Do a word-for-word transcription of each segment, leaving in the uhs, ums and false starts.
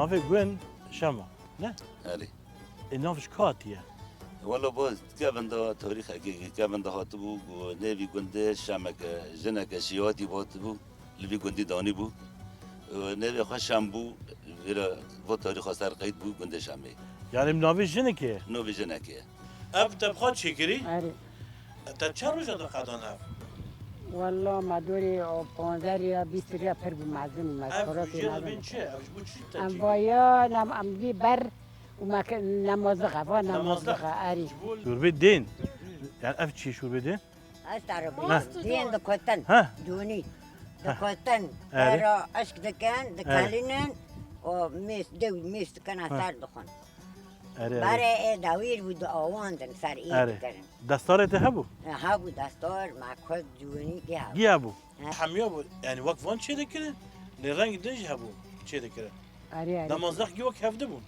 Navê gund Şema, ne? Erê. Ê, nav ji ku hatiye? Wela bo kevin de tarîxekê kevin de hatibû, ku nêvî gundê Şemeke, jineke şiyatî hatibû, li vî gundî danîbû. Û nêvê xwe Şem bû, vêre bo tarîxa ser qeyd bû gundê Şemê. Yani navê jinekê? Navê jinekê. Ev te bi xwe çêkirî? Erê. Te çend roja de qedan ev? Walla me dorê o panzer ya bîst ya pir bû mezin û me Ev xorotê ji mezin. Bin çi? Ev ji bo çi te Em çêkirî? Vaya nem em vî ber û me ke-, nemazlixe, va Nemazlix. Nemazlixe, erî. Ji bo Şûrbê dên. Yani ev çi şûrbê dên? Ez te re Heh. Dên dikotin. Heh. Dûnî. Heh. Dikotin. Erê. Era eşk dikin, Erê. Dikelînin, o mês, dew mês dikin, Heh. Ser dixwin. Erê, erê. Barê ê dawîr bû diawandin ser ê Erê. Dikirin. Destarê te hebû? E, hebû destar, me kut, cûnî, gê hebû. Gê hebû? He. Hemiya bû, yani wek van çê dikirin, lê reng din jî hebû çê dikirin. Erê, erê. Namazdex gî wek hevdi bûn.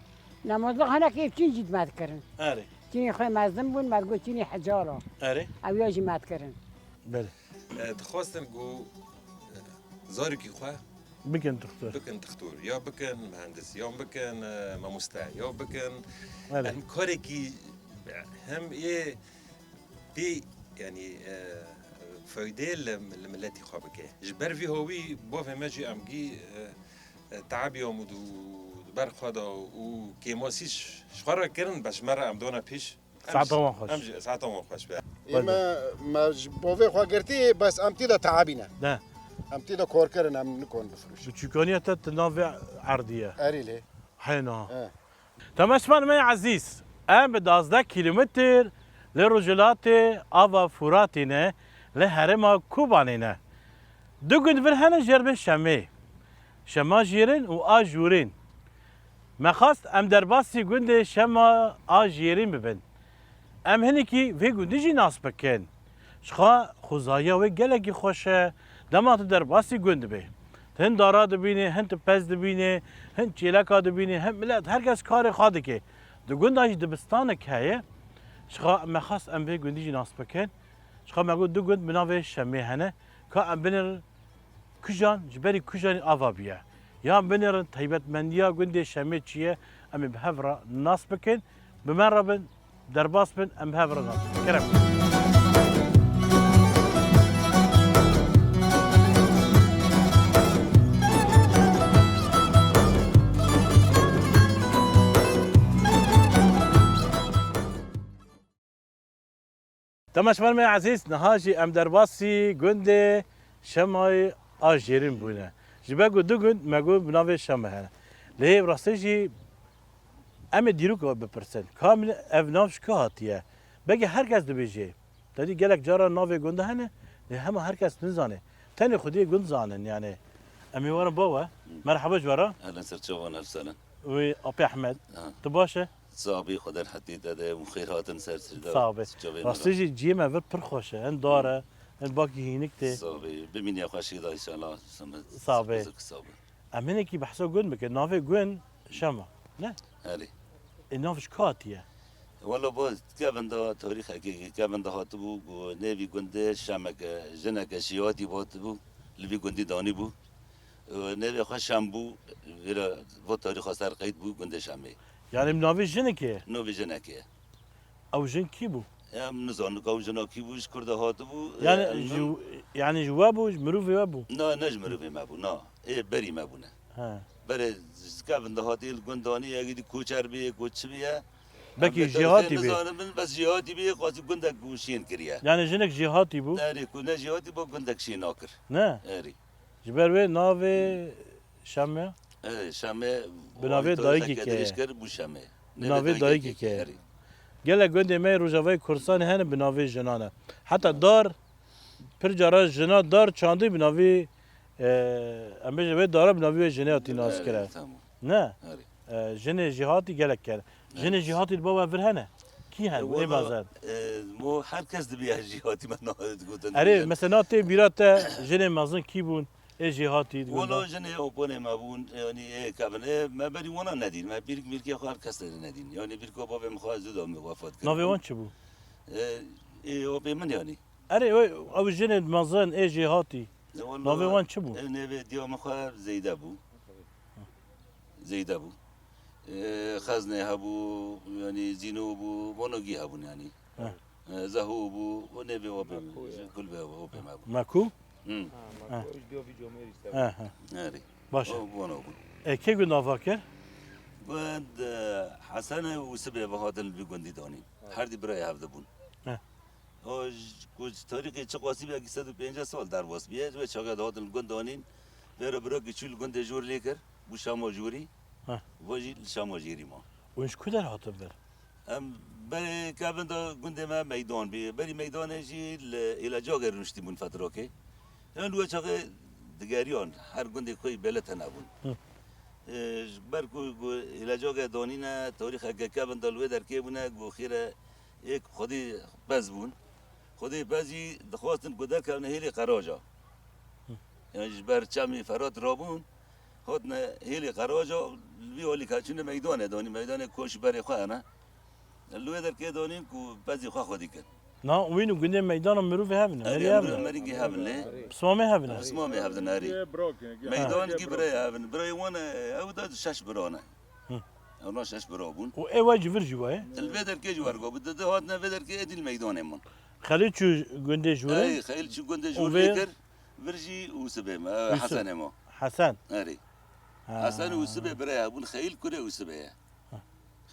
Namazdex hene kê çîn jî me dikirin. Erê. Çînî xwe mezin bûn, me digot çînî hecala. Erê. Ew ya jî me dikirin. Belê. E, dixwastin ku, e, zarokî xwe Bikin dixtor. Bikin dixtor, ya bikin muhendis, ya bikin, e, mamoste, ya bikin Belê. Em karekî hem ê pê, yani, e, feydê li, li miletî xwe bike. Ji ber vî hawî bavê me jî em gî, e, e, teebî amûd û ber xwe da û kêmasî ji, ji xwe re kirin, be ji me re em dona pêş. Saeta wan xweş. Em jî, saeta wan xweş be. Ê me, me ji bavê xwe girtî, bes em tî de teabî ne. Ne. Em tî de kor kirin, em nikon bifirûşin. Bi çûkaniya te tu navê erdî ye. Erê lê. Hena. He. Temaşevanê me ezîz, em bi duwazdeh kîlometr li rojhilatê ava Furatê ne, li herêma Kobanê ne. Du gund vir hene jêr bin Şemê. Şema Jêrin û a Jûrên. Me xwest em derbasî gundê Şema a Jêrîn bibin. Em hinekî vê gundî jî nas bikin. Jixwe xwezaya wê gelekî xweş e, dema tu derbasî gund dibê. Tu hin dara dibînê, hin tu pez dibînê, hin çêleka dibînê, hin milet, her kes karê xwe dike. Di gunda jî dibistanek heye. Jixwe me xwest em vê gundî jî nas bikin. Jixwe me got du gund bi navê Şemê hene. Ka em binêrin Kujan, ji berî Kujanî ava bûye. Yan binêrin taybetmendiya gundê Şemê çi ye, em ê bi hev re nas bikin. Bi me re bin, derbas bin, em bi hev re nas bikin. Kerem. Temaşevanê me ezîz, niha jî em derbasî gundê Şemayê a Jêrîn bûne. Ji ber ku du gund me got bi navê Şema hene. Lê rastî jî em ê dîroka bipirsin. Ka min ev nav ji ku hatiye? Belkî her kes dibêje. Te dî gelek cara navê gund hene, lê hema her kes nizane. Tenê xwediyê gund zanin yani. Em ê werin ba we. Merhaba ji we re. Ehlen ser çavan, ev sene. Wê Apê Ehmed. Ha. Tu baş e? Sabî, Xwedê rehetî te de û xêr hatin ser çi de. Sağ be. Çavê me Rastî re. Jî ciyê me vir pir xweş e. Hin dar e, hin bakî hînik tê. Sağ be. Bimîniye xweşî de inşallah. Sağ be. Sağ be. Em hinekî behsa gund bikin. Navê gund Şema. Ne? Erê. Ê nav ji ku hatiye? Wela bo kevin de tarîxekê kevin de hatibû ku nêvî gundê Şemeke, jineke şiyatî hatibû, li vî gundî danîbû. Û nêvê xwe Şem bû, vêre bo tarîxa ser qeyd bû gundê Şemê. Yani navê jinekê? Navê jinekê. Ew jin kî bû? Em nizanin ka ew jina kî bû, ji kur de hatibû, Yani e, em ji, yani ji we bû, ji mirovê we bû? Na, ne ji mirovê me bû, na. Ê berî me bûne. He. Berê kevin dihatî li gund danî, yekî dî koçer bî, yek û çi bîye. Belkî Em jêhatî bê. Nizanim bin, bes jêhatî bî, xwazî gundek û şîn kiriye. Yani jinek jêhatî bû? Erê, ku ne jêhatî bû, gundek şîn nakir. Ne? Erê. Ji ber wê navê Şemê? Erê, Şemê Bi navê dayikê ke. Dirêj kir, bû Şemê. Bi navê dayikê ke. Erê. Gelek gundê me yê Rojavayê Kurdistanê hene bi navê jinan e. Heta dar, pir cara jina dar çandî bi navê, e, em bêjin vê dara bi navê wê jinê hatî naskire. Erê, tamam. Ne? Erê. E, jinê jêhatî gelek ker. Jinê jêhatî li ba we vir hene? Kî hene? Ê, wê wela, bazen. E, mo her kes dibiya jêhatî me na digotin. Erê, mesela tê bîra te jinê mezin kî bûn? Ê jêhatî digotin. Wela jinê oponê me bûn, yanî ê kevin. Ê, me berî wana nedîn. Me bîrk mîrkê xwe her kes nedîn. Yanî bîrko bavê min xwe zû da min wefat kir. Navê wan çi bû? E, ê opê min yanî. Erê, ew, ew jinê mezin, ê jêhatî. Navê wan çi bû? Navê diya min xwe Zeyde bû. Zeyde bû. Ee, Xezne hebû, yanî Zîno bû, Bonogî hebûn yanî. He. Ee, Zeho bû, û nêvê opê min, kulbê opê me bû. Meku? Hı. Ha, Meku, ew jî diya vî camêrî ser. He, he. Erê. Baş e. O Bono bû. E, kê gund ava kir? Gund, e, Hesene û Sibê ve hatin li vî gundî danîn. Her dî birayê hevdi bûn. He. O ji, ku ji tarîxê çiqasî be, sed û pênceh sal derbas bûye, ji wê çaxê dihatin li gund danîn, vêre birakî çû li gundê jor lê kir, bû Şama Jorî, Heh. va jî li Şama Jêrî ma. Hûn ji ku der hatin vir? Em berê kevin de gundê me meydan bî. Berî meydanê jî li Êlecagê rûniştî bûn fetrakê. Yan li wê çaxê digeriyan, her gundê xwe yî bêle tene bûn. Hı. Ê, ji ber ku, ku Êlecagê danîne, tarîxeke kevin de li wê derkê bûne, ku xêre êk Xwedê pez bûn. Xwedê pez jî dixwastin ku derkevne hêlê Qeraca. Hı. Yani ji ber çemê Ferat rabûn, hatine hêlê Qeraca, li vî alî ke çûne meydanê danî, meydanê koş berê xwe hene. Li wê derkê danîn ku pezî xwe xwedî kin. Na, wîn û gundê meydana mirovê hevin e, Erê, merî hevin e. Merîngê hevin lê. Pismamê hevin e. Pismamê hevin erê. Meydan kî birayê hevin. Birayê wan e, ew da şeş bira ne. Hı. Ew na şeş bira bûn. Û ê we ji vir jî we ye? Li vê derkê jî wergo. Bi di, di hatine vê derkê êdî li meydanê min. Xelîl çû gundê jûrê? Ey, Xelîl çû gundê jûrê kir. Vir jî û sibê me, Yusuf. Hesenê me. Hesen. Erê. Ha. Hesen û sibê birayê bûn. Xelîl kurê û sibê ye.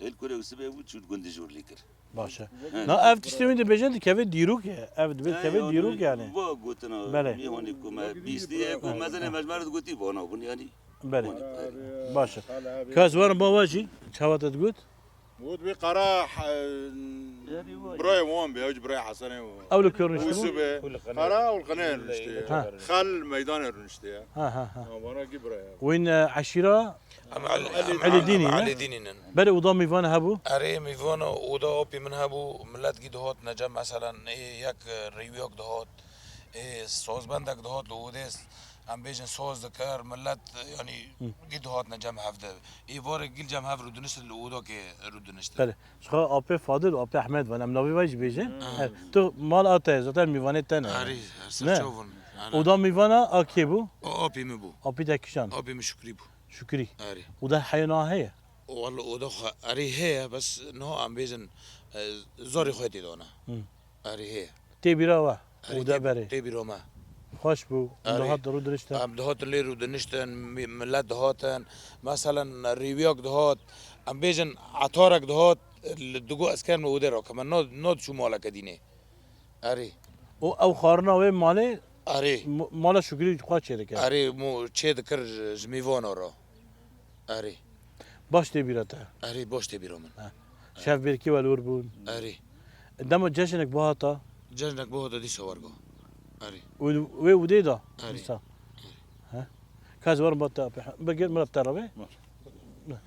Xêl kurê û sibê bû çû gundê jor lê kir. Baş e. He. Na ev tiştê wî dibêjin dikeve dîrok e. Ev dibe dikeve dîrok yani. Va gotina. Belê. Mîhonî ku me bîstî ye ku mezinê me ji me re digotî vana bûn yani. Belê. Baş e. Ka ez werim ba we jî çawa te digot? Got wî qara, e, birayê wan be, ew jî birayê Hesenê û Ew li ku rûniştî bû? Yusuf be. Qara û li qinê rûniştî ye. Ha. Xel meydanê rûniştî ye. Ha, ha, ha. Ha, vana kî birayê. Wîn, e, eşîra Em El-, Elî em Dînî, em ne? Elî Dînî nin. Berê oda mîvan hebû? Erê, mîvan oda opî min hebû, millet gî dihat necem, meselen, ê yek, e, rêwiyok dihat, ê sazbendek dihat li odê, em bêjin saz dikir, millet, e, yanî Hı. gî dihat necem hevde. Ê varê gî cem hev rûdiniştin li odakê rûdiniştin. Belê. Ji xwe apê Fadil û apê Ehmed van, em navê vay jî bêjin. Hı. He, tu mal a te, zaten mîvanê te ne. Erê, her ser çav in. Oda mîvana a kê bû? O apî min bû. Apî te kîjan? Apî min Şukrî bû. Şukrî. Erê. Oda heye na heye? Walla oda xwe erê heye, bes niha em bêjin, e, zarê xwe tê dane. Hı. Erê heye. Tê bîra we? Erê, oda tê, berê? Tê bîra me. Xweş bû. Erê. Dihat rû diriştin. Em dihatin lê rû diniştin, mi-, millet dihatin. Meselen rêwiyak dihat, em bêjin etarek dihat, li digo ez kerim li odê rakime, na, na diçû maleke dînê. Erê. Û ew xwarina wê malê Erê. m-, mala Şukrî xwe çêdike. Erê, mo çê dikir ji, ji mîvana re. Erê. Baş tê bîra te. Erê, baş tê bîra min. He. Şevbêrkî we li wir bûn. Erê. Dema cejnek bihata? Cejnek bihata dîsa wergo. Erê. Û wê û dê da? Erê. Dîsa. He? Ka ez werim ba te apê. Bigir min te re bê. Var.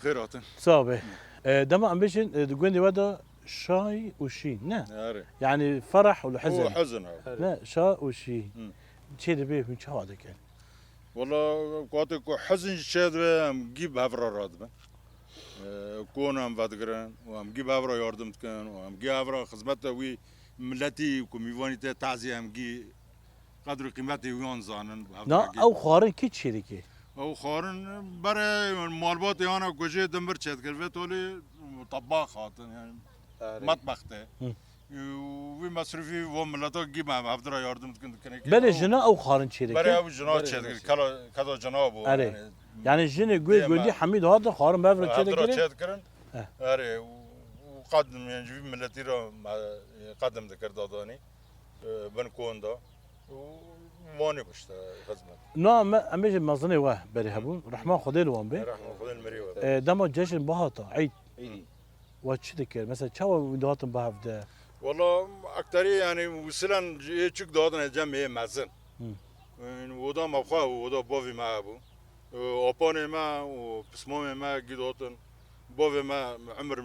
Xêr hatin. Sağ be. E, dema em bêjin, e, di gundê we de Şay û şîn, ne? Erê. Yani ferah û hizin. Û hizin, ha. Ne, şa û şîn. Hı. Çê dibe hûn çawa dikin? Wala, katê ku hizin çê dibe, em gî bi hev re radibin. Ee, kon em vedigirin û em gî bi hev re yardim dikin û em gî hev re xizmeta wî miletî ku mîvanî te tazî em gî qedr û qîmetê wan zanin. Na, ew xwarin kî çêdikê? Ew xwarin berê malbatê hana ku jê dimbir çêdikir. Vê tolê tebax hatin, yani metbex te. Hı. Û wî mesrûfî wan mileta gî me hevdira yardim dikin, dikin. Berê jina ew xarin çêdikin? Berê ew jina çêdikin. Kela, keda jina bû. Erê. Yani, yani jinê guhê gundî hemî dihatin xarin bi hevdira çêdikirin? Hevdira çêdikirin. Erê, û, û qedim, yani, ji vî miletî re me, qedim dikir dadanî, e, bin konda. Û wanî bû işte xizmet. Na, me, em bêjin mezinê we berê hebûn. Rehma Xwedê li wan bê. Rehma Xwedê li mirî we. E, dema cejn bihata, Eid. Îdî. We çi dikir? Mesela çawa wî dihatin bi hevde? Wala ekterî yani wisilen yê çik dihatin cem yê mezin. Hı. Yani oda me xwe, oda bavî me hebû. Apanê me û pismamê me gî dihatin. Bavê me emir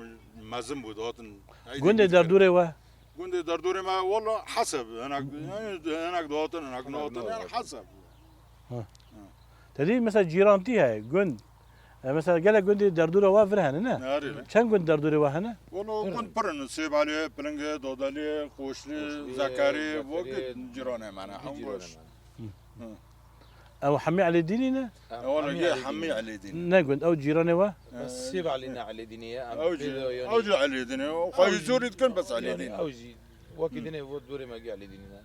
mezin bû, dihatin. Gundê derdorê we? Gundê derdorê me wala heseb. Hinek, yani hinek dihatin, hinek nahatin, yani heseb. Ha. Te dî mesela cîrantî heye, gund. E, mesela gelek gundê derdora we vir hene, ne? Erê. Çend gund derdorê we hene? Wala gund pir in, Sêbalê, Pilingê, Dodelê, Qoşlê, Qoşlê, Zekerê, Zekerê, wekî cîranê me ne, hemû cîranê me ne. Ew hemî Elêdînî ne? Wala hemî Elêdînî. Hemî Elêdînî. Ne gund, ew cîranê we? Sêbalê ne Elêdînî ye, em pê de yanî. Ew jî Elêdînî, xweyî zorî dikin bes Elêdînî. Ew jî wekî dinê bo dorê me gî Elêdînî ne.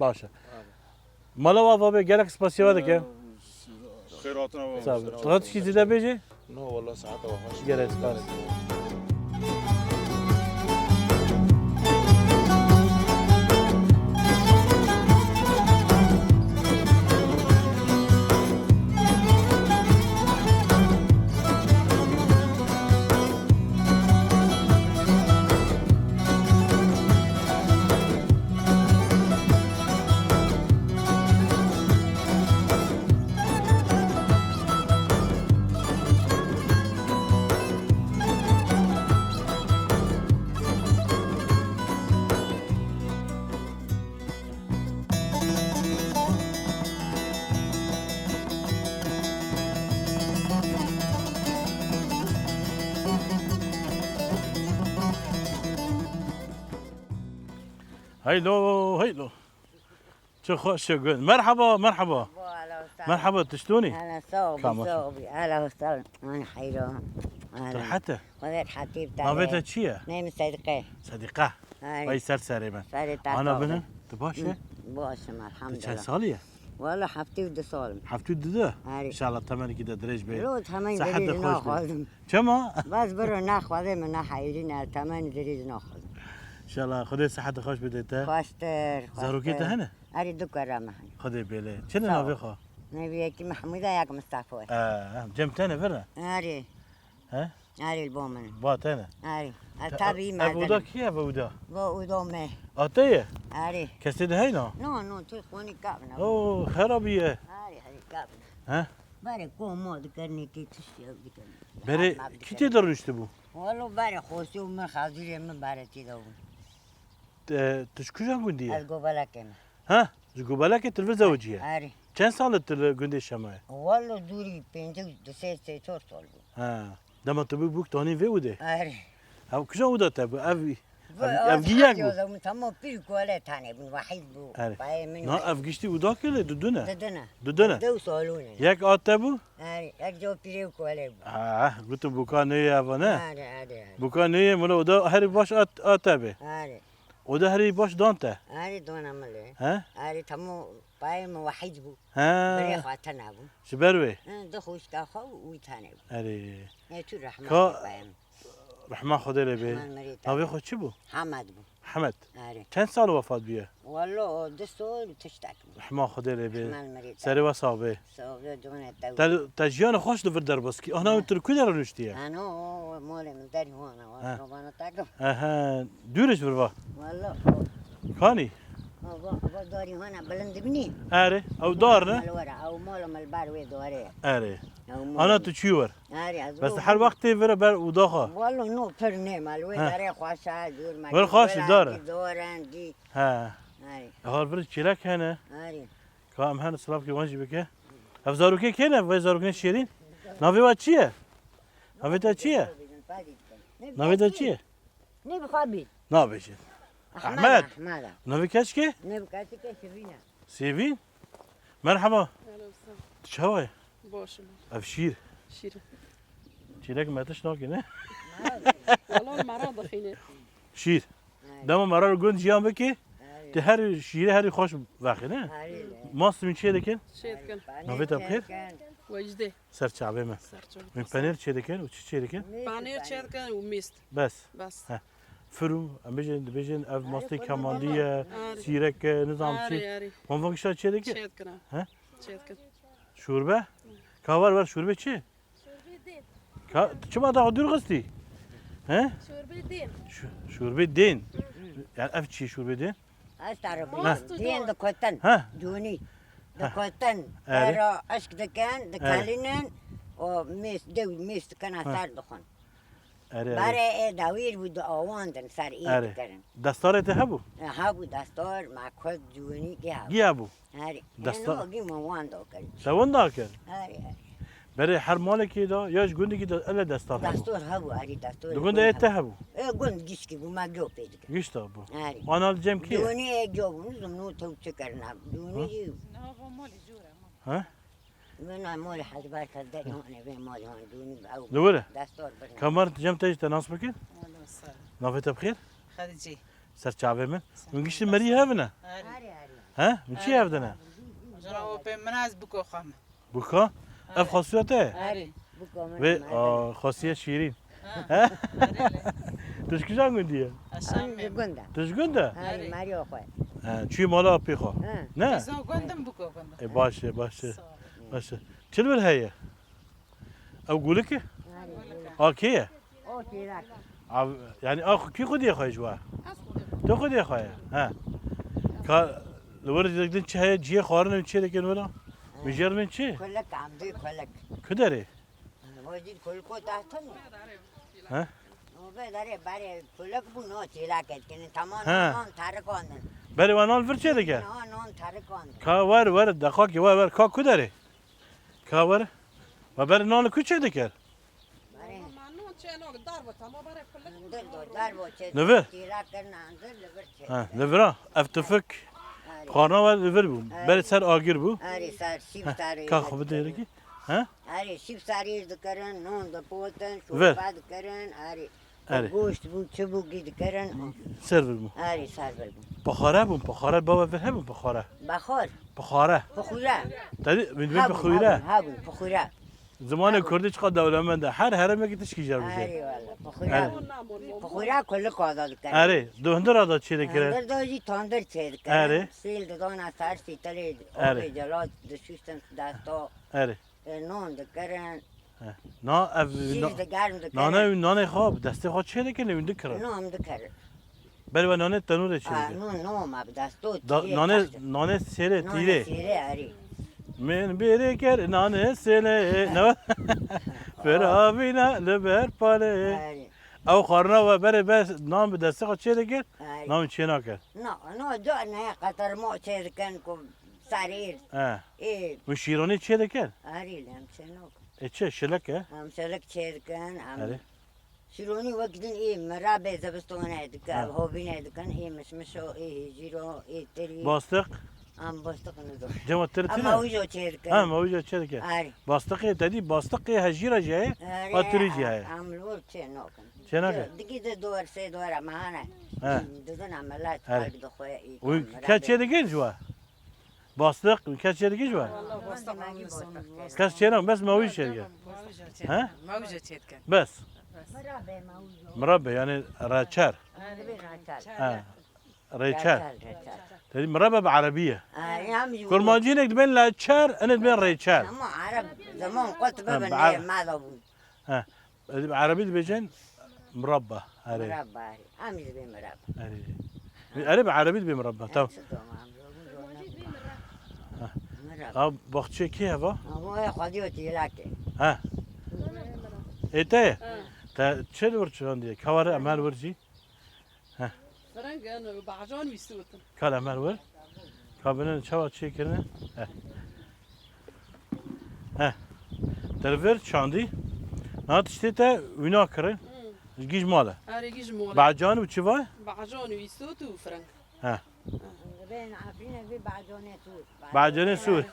Baş e. Mala we ava bê, gelek spasiya we dike. Xêr hatina we. Sağ ol. Tu tiştî zêde bêjî? No, wala saeta we xweş. Gelek spas. Heylo, heylo. Çi xweş e gund. Merhaba, merhaba. Bo, ahlan we sahlan. Merhaba, tiştonî? Ahlan, sağ ol, sağ ol. Ahlan we sahlan. Ana heyro. Tu rehet e? Xwedê rehetî bi te. Navê te çi ye? Navê min Sedîqe. Sedîqe. Erê. Vay ser serê min. Serê te. Ana binin, tu baş e? Baş im, elhamdulillah. Tu çend salî ye? Wala heftê û du sal im. Heftê û du? Erê. Înşallah temenekî de dirêj be. Lo, temenî dirêj naxwazim. Çima? Bes biro, ne Xwedê min ne heyirî ne, temenî dirêj naxwazim. Înşallah Xwedê siheta xweş bide te. Xweştir, xweştir. Zarokê te hene? Erê, du kura me hene. Xwedê bêle. Çi ne navê xwe? Navê yekî Mehmûd e, yek Mistefa ye. Ee, cem te ne vir ne? Erê. He? Erê, li bo min. Ba te ne? Erê. Ev tabî me. Ev oda kî ye, ev oda? Bo oda me. A te ye? Erê. Kesê de heyna? No, no, tu xonî kabine. Oo, xerabî ye. Erê, erê, kabine. He? Berê kom ma dikirinê tê tiştê ew dikirin. Berê kî tê de rûniştibû? Walo berê xosê û min xezûrê min berê tê de bûn. E, tu ji kujan gundî ye? Ez Gobelekê me. Ha? Ji Gobelekê tu li vir zewicî ye? Erê. Çend sal e tu li gundê Şema ye? Walo dûrî pêncî û du sê sê çar sal bû. Ha. Dema tu bû bûk tanî vê widê? Erê. Ev kujan wida te bû? Ev, ev, ev gî yek bû? Min tamam pîr û kole tane bûn, wahîd bû. Erê. Bayê min. Na, ev giştî wida kê lê dudune? Dudune. Dudune. Dew salone. Yek a te bû? Erê, yek jo pîrê û kole bû. Ah, gotin bûka nê ye eva ne? Erê, erê, erê. Bûka nê ye, mila oda herî baş a, a te bê. Erê. Oda herî baş dan te? Erê, dana min lê. He? Erê, tamam, bayê min wahîd bû. He. Birê xwe tena bû. Ji ber wê? He, du xwişka xwe û wî tane bû. Erê. Ê tu rehmet bayê min. Rehma Xwedê lê bê. Rehma mirê te. Navê xwe çi bû? Hemed bû. Hemed. Erê. Çend sal wefat bûye? Walo, du sal û tiştek bû. Rehma Xwedê lê bê. Rehma mirê te. Serê we sax bê. Sax bê, done te. Te, te jiyana xweş li vir derbas kî. Ana tu li ku de rûniştiye? Ano, molê min derî wana, wana takim. Aha, dûr ji vir va. Walo. Kanî? Ava, ava darî wana bilind dibînî. Erê, ew dar ne? Mal were, ew mala mal bar wê dore. Erê. Ana tu çû wer? Erê, ez. Bes her wext tê vire ber û daxa. Walo no pir ne, mal wê dare xweş e, dûr me. Wer xweş dar. Doren, dî. He. Erê. Hal vir çêlek hene. Erê. Ka em hene silav ki wan jî bike. Ev zarokê kê ne? Vay zarokê şêrîn. Navê wa çi ye? Navê te çi ye? Navê te çi ye? Ne bi xwe bî. Nabêjin. Ahmed. Ahmed. Navê keçkê? Ne bi keçkê Şevîn e. Sêvîn? Merhaba. Alo, sağ ol. Tu çawa ye? Baş im. Ev şîr. Şîr. Çîrek metiş nakî ne? Wala mera dixîne. Şîr. Dema me re gund jiyan bikî, tu herî şîrê herî xweş vexî, ne? Herî. Mast min çê dikin? Çê dikin. Navê te bi xêr? Çê dikin. Wecdê. Ser çavê me. Ser çavê. Min penêr çê dikin û çi çê dikin? Panêr çê dikin û mîst. Bes. Bes. He. Firu, em bêjin, dibêjin ev mastê kemandî ye, sîrek e, nizam çi. Erê, erê. Wan van gişta çê dikin? Çê dikin. He? Çê dikin. Şorbe? Ka wer wer şorbe çi? Şorbê dên. Ka, tu çima daxa dûr xistî? He? Şorbê dên. Ş-, şorbê dên. Yani ev çi şorbê dên? Ev tarif. Mast û dên don. Dikotin. Ha. Cûnî. Ha. Dikotin. Erê. Bera eşk dikin, dikelînin. O mês, dew mês dikin, ha, ser dixwin. Erê, erê. Berê ê dawîr bû, diawandin, ser ê dikirin. Destarê te hebû? E, hebû destar, me kut cûnî gî hebû. Gî hebû? Erê. Desta- Hêno gî me wanda kir. Te wanda kir? Erê, erê. Berê her malekê de ya ji gundekî de ele destar hebû? Destor hebû, erê, destor. Di gundê te hebû? E, gund gişkî bû, me giyo pê dikir. Gişta bû. Erê. Ana li cem kî ye? Dûnî ê giyo bû, nizim nû tew çi kirine. Dûnî jî. Niha va malê jor e, ma. Ha? Min a malê hezbar kir derê wan ê vê malê wan dûnî ew. Li wir e? Destor birine. Kamar cem te jî te nas bikin? Wala sağ ol. Navê te bi xêr? Xedicê. Ser çavê min. Min giştî merî hevine? Erê. He? Min çi hevdine? Jana o pê min ez biko xwe min. Buka? Ev xasiye te ye? Erê. Buka min. Vê, a, xasiye şîrîn. Ha. He? Erê. Tu ji kîjan gundî ye? Eşan gund e. Tu ji gund e? Erê, meriya xwe. He, çûyî mala apê xwe. He. Ne? Pîza gund im, buka gund im. E, baş e, baş e. Sağ ol. Baş e. Çi li vir heye? Ew gulik e? A kê ye? O têlak. Av, yani a xwe, kî xwediyê xwe ji we? Tu xwediyê xwe ye? He. Ka li wir din çi heye? Cihê xwarinê çê dikin wila? Mijêr min çi? Kulek, amdê kulek. Ku derê? Wajî kuliko tahtin. He? O be derê berê kulek bû, no têlak etkin. Tamam, non terik andin. Berê we nan vir çê dike? No, non terik andin. Ka wer, wer, deqakê wer, wer, ka ku derê? Ka wer. We berê nan li ku çê dikir? Li vir? Ha, li vira. Ev tifik xwarina we li vir bû. Berê ser agir bû. Erê, ser şîv serê. Ka xwe bidê yekî. Ha? Erê, şîv serê dikirin, non dipotin, şorbe dikirin, erê. Erê. Goşt bû, çi bû, gî dikirin. Ser vir bû. Erê, ser vir bû. Pixare bûn, pixare bawe vir hebûn pixare. Baxar. Pixare. Pixure. Te dî, min dibên pixure. Hebûn, hebûn, pixure. Zimanê kurdî çiqas dewlemend e. Her herêmekî tişkî jê re bijêr. Erê wele. Pixure. Erê. Pixure kulik ada dikirin. Erê. Di hundir ada çê dikirin. Hundir da jî tandir çê dikirin. Erê. Sêl didana ser sîtelê. Erê. Avê celat dişuştin desta. Erê. E, non dikirin. He. Na, ev, şîr na-, digerm dikirin. Nane, nanê xwe bi destê xwe çê dikirin, wî dikirin. No, em dikirin. Berê we nanê tenûrê çê dikirin. No, no, me bi destê da, çê nanê, nanê sêrê, tîrê. Sêrê, erê. Min bêrê kir nanê sêrê. Ne? Firavîna li ber palê. Erê. Ew xwarina we berê ber nan bi destê xwe çê dikir, erê, nan çê nakir. No, no, do ne, qetermo çê dikin ku Sarîr. He. Ê. Min şîronî çê dikin? Arî, em çê nakin. E çi, şilek e? Em şilek çê dikin, em. Erê. Şîronî wek din ê mirabê zivistonê dikin, ha, ev hovînê dikin, ê mişmişo, ê hêjîro, ê tirî. Bastiq? Em bastiq nizo. Cema tir tine? Em awîjo çê dikin. Ha, em awîjo çê dikin. Arî. Bastiqê te dî, bastiqê hejîra jî heye? Arî, a tirî jî heye? Em li wir çê nakin. Çê nakin? Digî di dor, sê dor em hene. He. Dizin em milet, erê, xelk dixwe, ê. Wî kes çê dikin ji we? Bastiq, kes çê dikî ji we? Kes çê ne, bes mawî çê dike. He? Bes. Mirabe yani reçel. He. Reçel. Te dî mirabe bi erebî ye. Kurmancînek dibên leçer, ene dibên reçel. Ama ereb, zaman qut bibin, mala bûn. He. Bi erebî dibêjin mirabba. Erê. Mirabba, erê. Em jî dibê mirabba. Erê. Erê, bi erebî dibê mirabba. Tamam. Çi doma, em jî doma. Ha. Mirabba. Ha, baxçe kê heva? Ama ya xwedî û tîlakê. Ha. Ê te? Ha. Te çi li wir çirandiye? Kaware emel wir jî? Heh. Fireng, em bacan wî sotin. Kal em her wir. Ka binin çawa çêkirine? Heh. Heh. Dervir çandî. Na tiştê te wîna kirin. Hmm. Ji gîj male. Erê, gîj male. Bacan û çi va? Bacan wî sot û fireng. Heh. Bên Efrînê vê bacanê sor. Bacanê sor. Erê.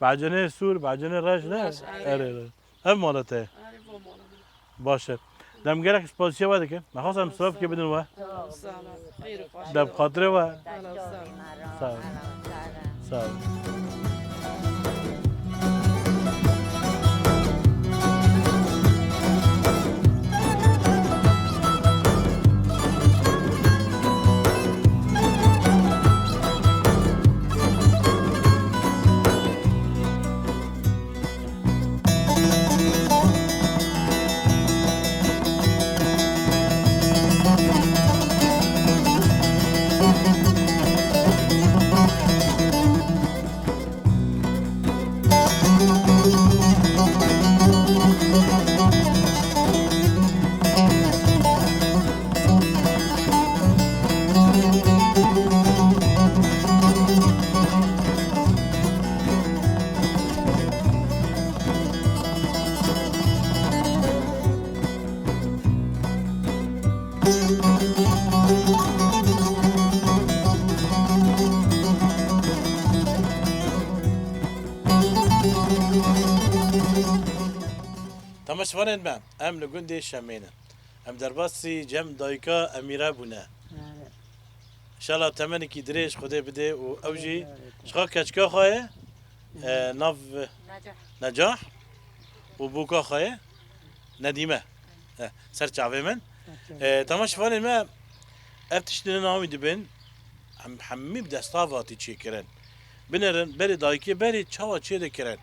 Bacanê sor, bacanê reş ne? Reş, erê. Erê, erê. Ev mala te ye? Erê, bo mala min. Baş e. Em gelek spasiya we dikin. Me xwest em silavkê bidin we. Sağ ol. Xêr û xweş. De bi xatirê we. Helal, sağ ol. Sağ ol. Sağ ol. Temaşevanên me, em li gundê Şemê ne. Em derbasî cem dayika Emîre bûne. Evet. Înşallah temenekî dirêj Xwedê bide û ew jî Evet, evet. ji xwe keçika xwe ye, e, nav Necah. Necah û bûka xwe ye Nedîme. E, ser çavê min. Ser çavê. E, temaşevanên me, ev tiştên navî dibin, em hemî bi desta hatî çêkirin. Binêrin, berê dayikê berê çawa çêdikirin?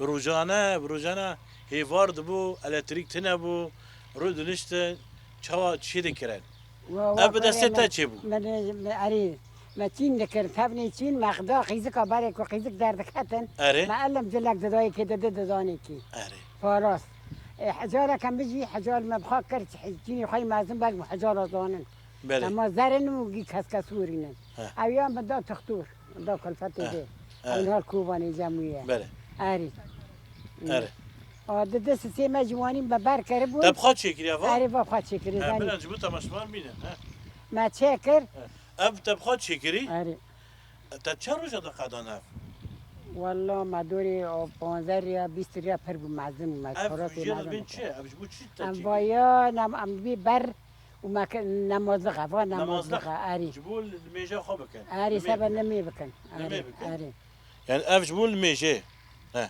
Bi rojane, bi rojane hêvar dibû, elektrîk tune bû, rûdiniştin, çawa çêdikirin? Wa, wa Ev bi destê te çêbû? Min, min, erê, me çîn dikir, tevnê çîn, me xda qîzika berê ku qîzik derdiketin, Erê. me elim cilek didayê kê didi didanê kî. Erê. Paras. E, hecareke min jî, hecar me bixwe kir, çînê xwe yî mezin belk bû, hecara zanin. Belê. Dema zerin û gî keskesûrî ne. He. Ew ya min da tixtûr, da kulfetê He. dê. He. Ew niha li Kobanê cem wî ye. Belê. Erî. Erê. A, di dest sê me ciwanî me ber kiribû. Te bi xwe çêkiriye va? Erê, va xwe çêkirî, He, zanî. Bila ji bo temaşevan bînin, he. Me çêkir. He. Ev te bi xwe çêkirî? Erê. Te çend roja de qedan ev? Walla me dorê o panzdeh riya, bîst riya pir bû mezin bû, me Ev xorotê jê mezin re bin bû. çi? Ev ji bo çi te Em çêkirî? vaya, nem, em bî ber û me ke-, nemazlixa, va Nemazlix. nemazlixa, erê. Ji bo li mêja xwe bikin. Erê, Nimê sebe bikin. nimê bikin. Nimê Erê, bikin. erê. Yani ev ji bo li mêjê. He.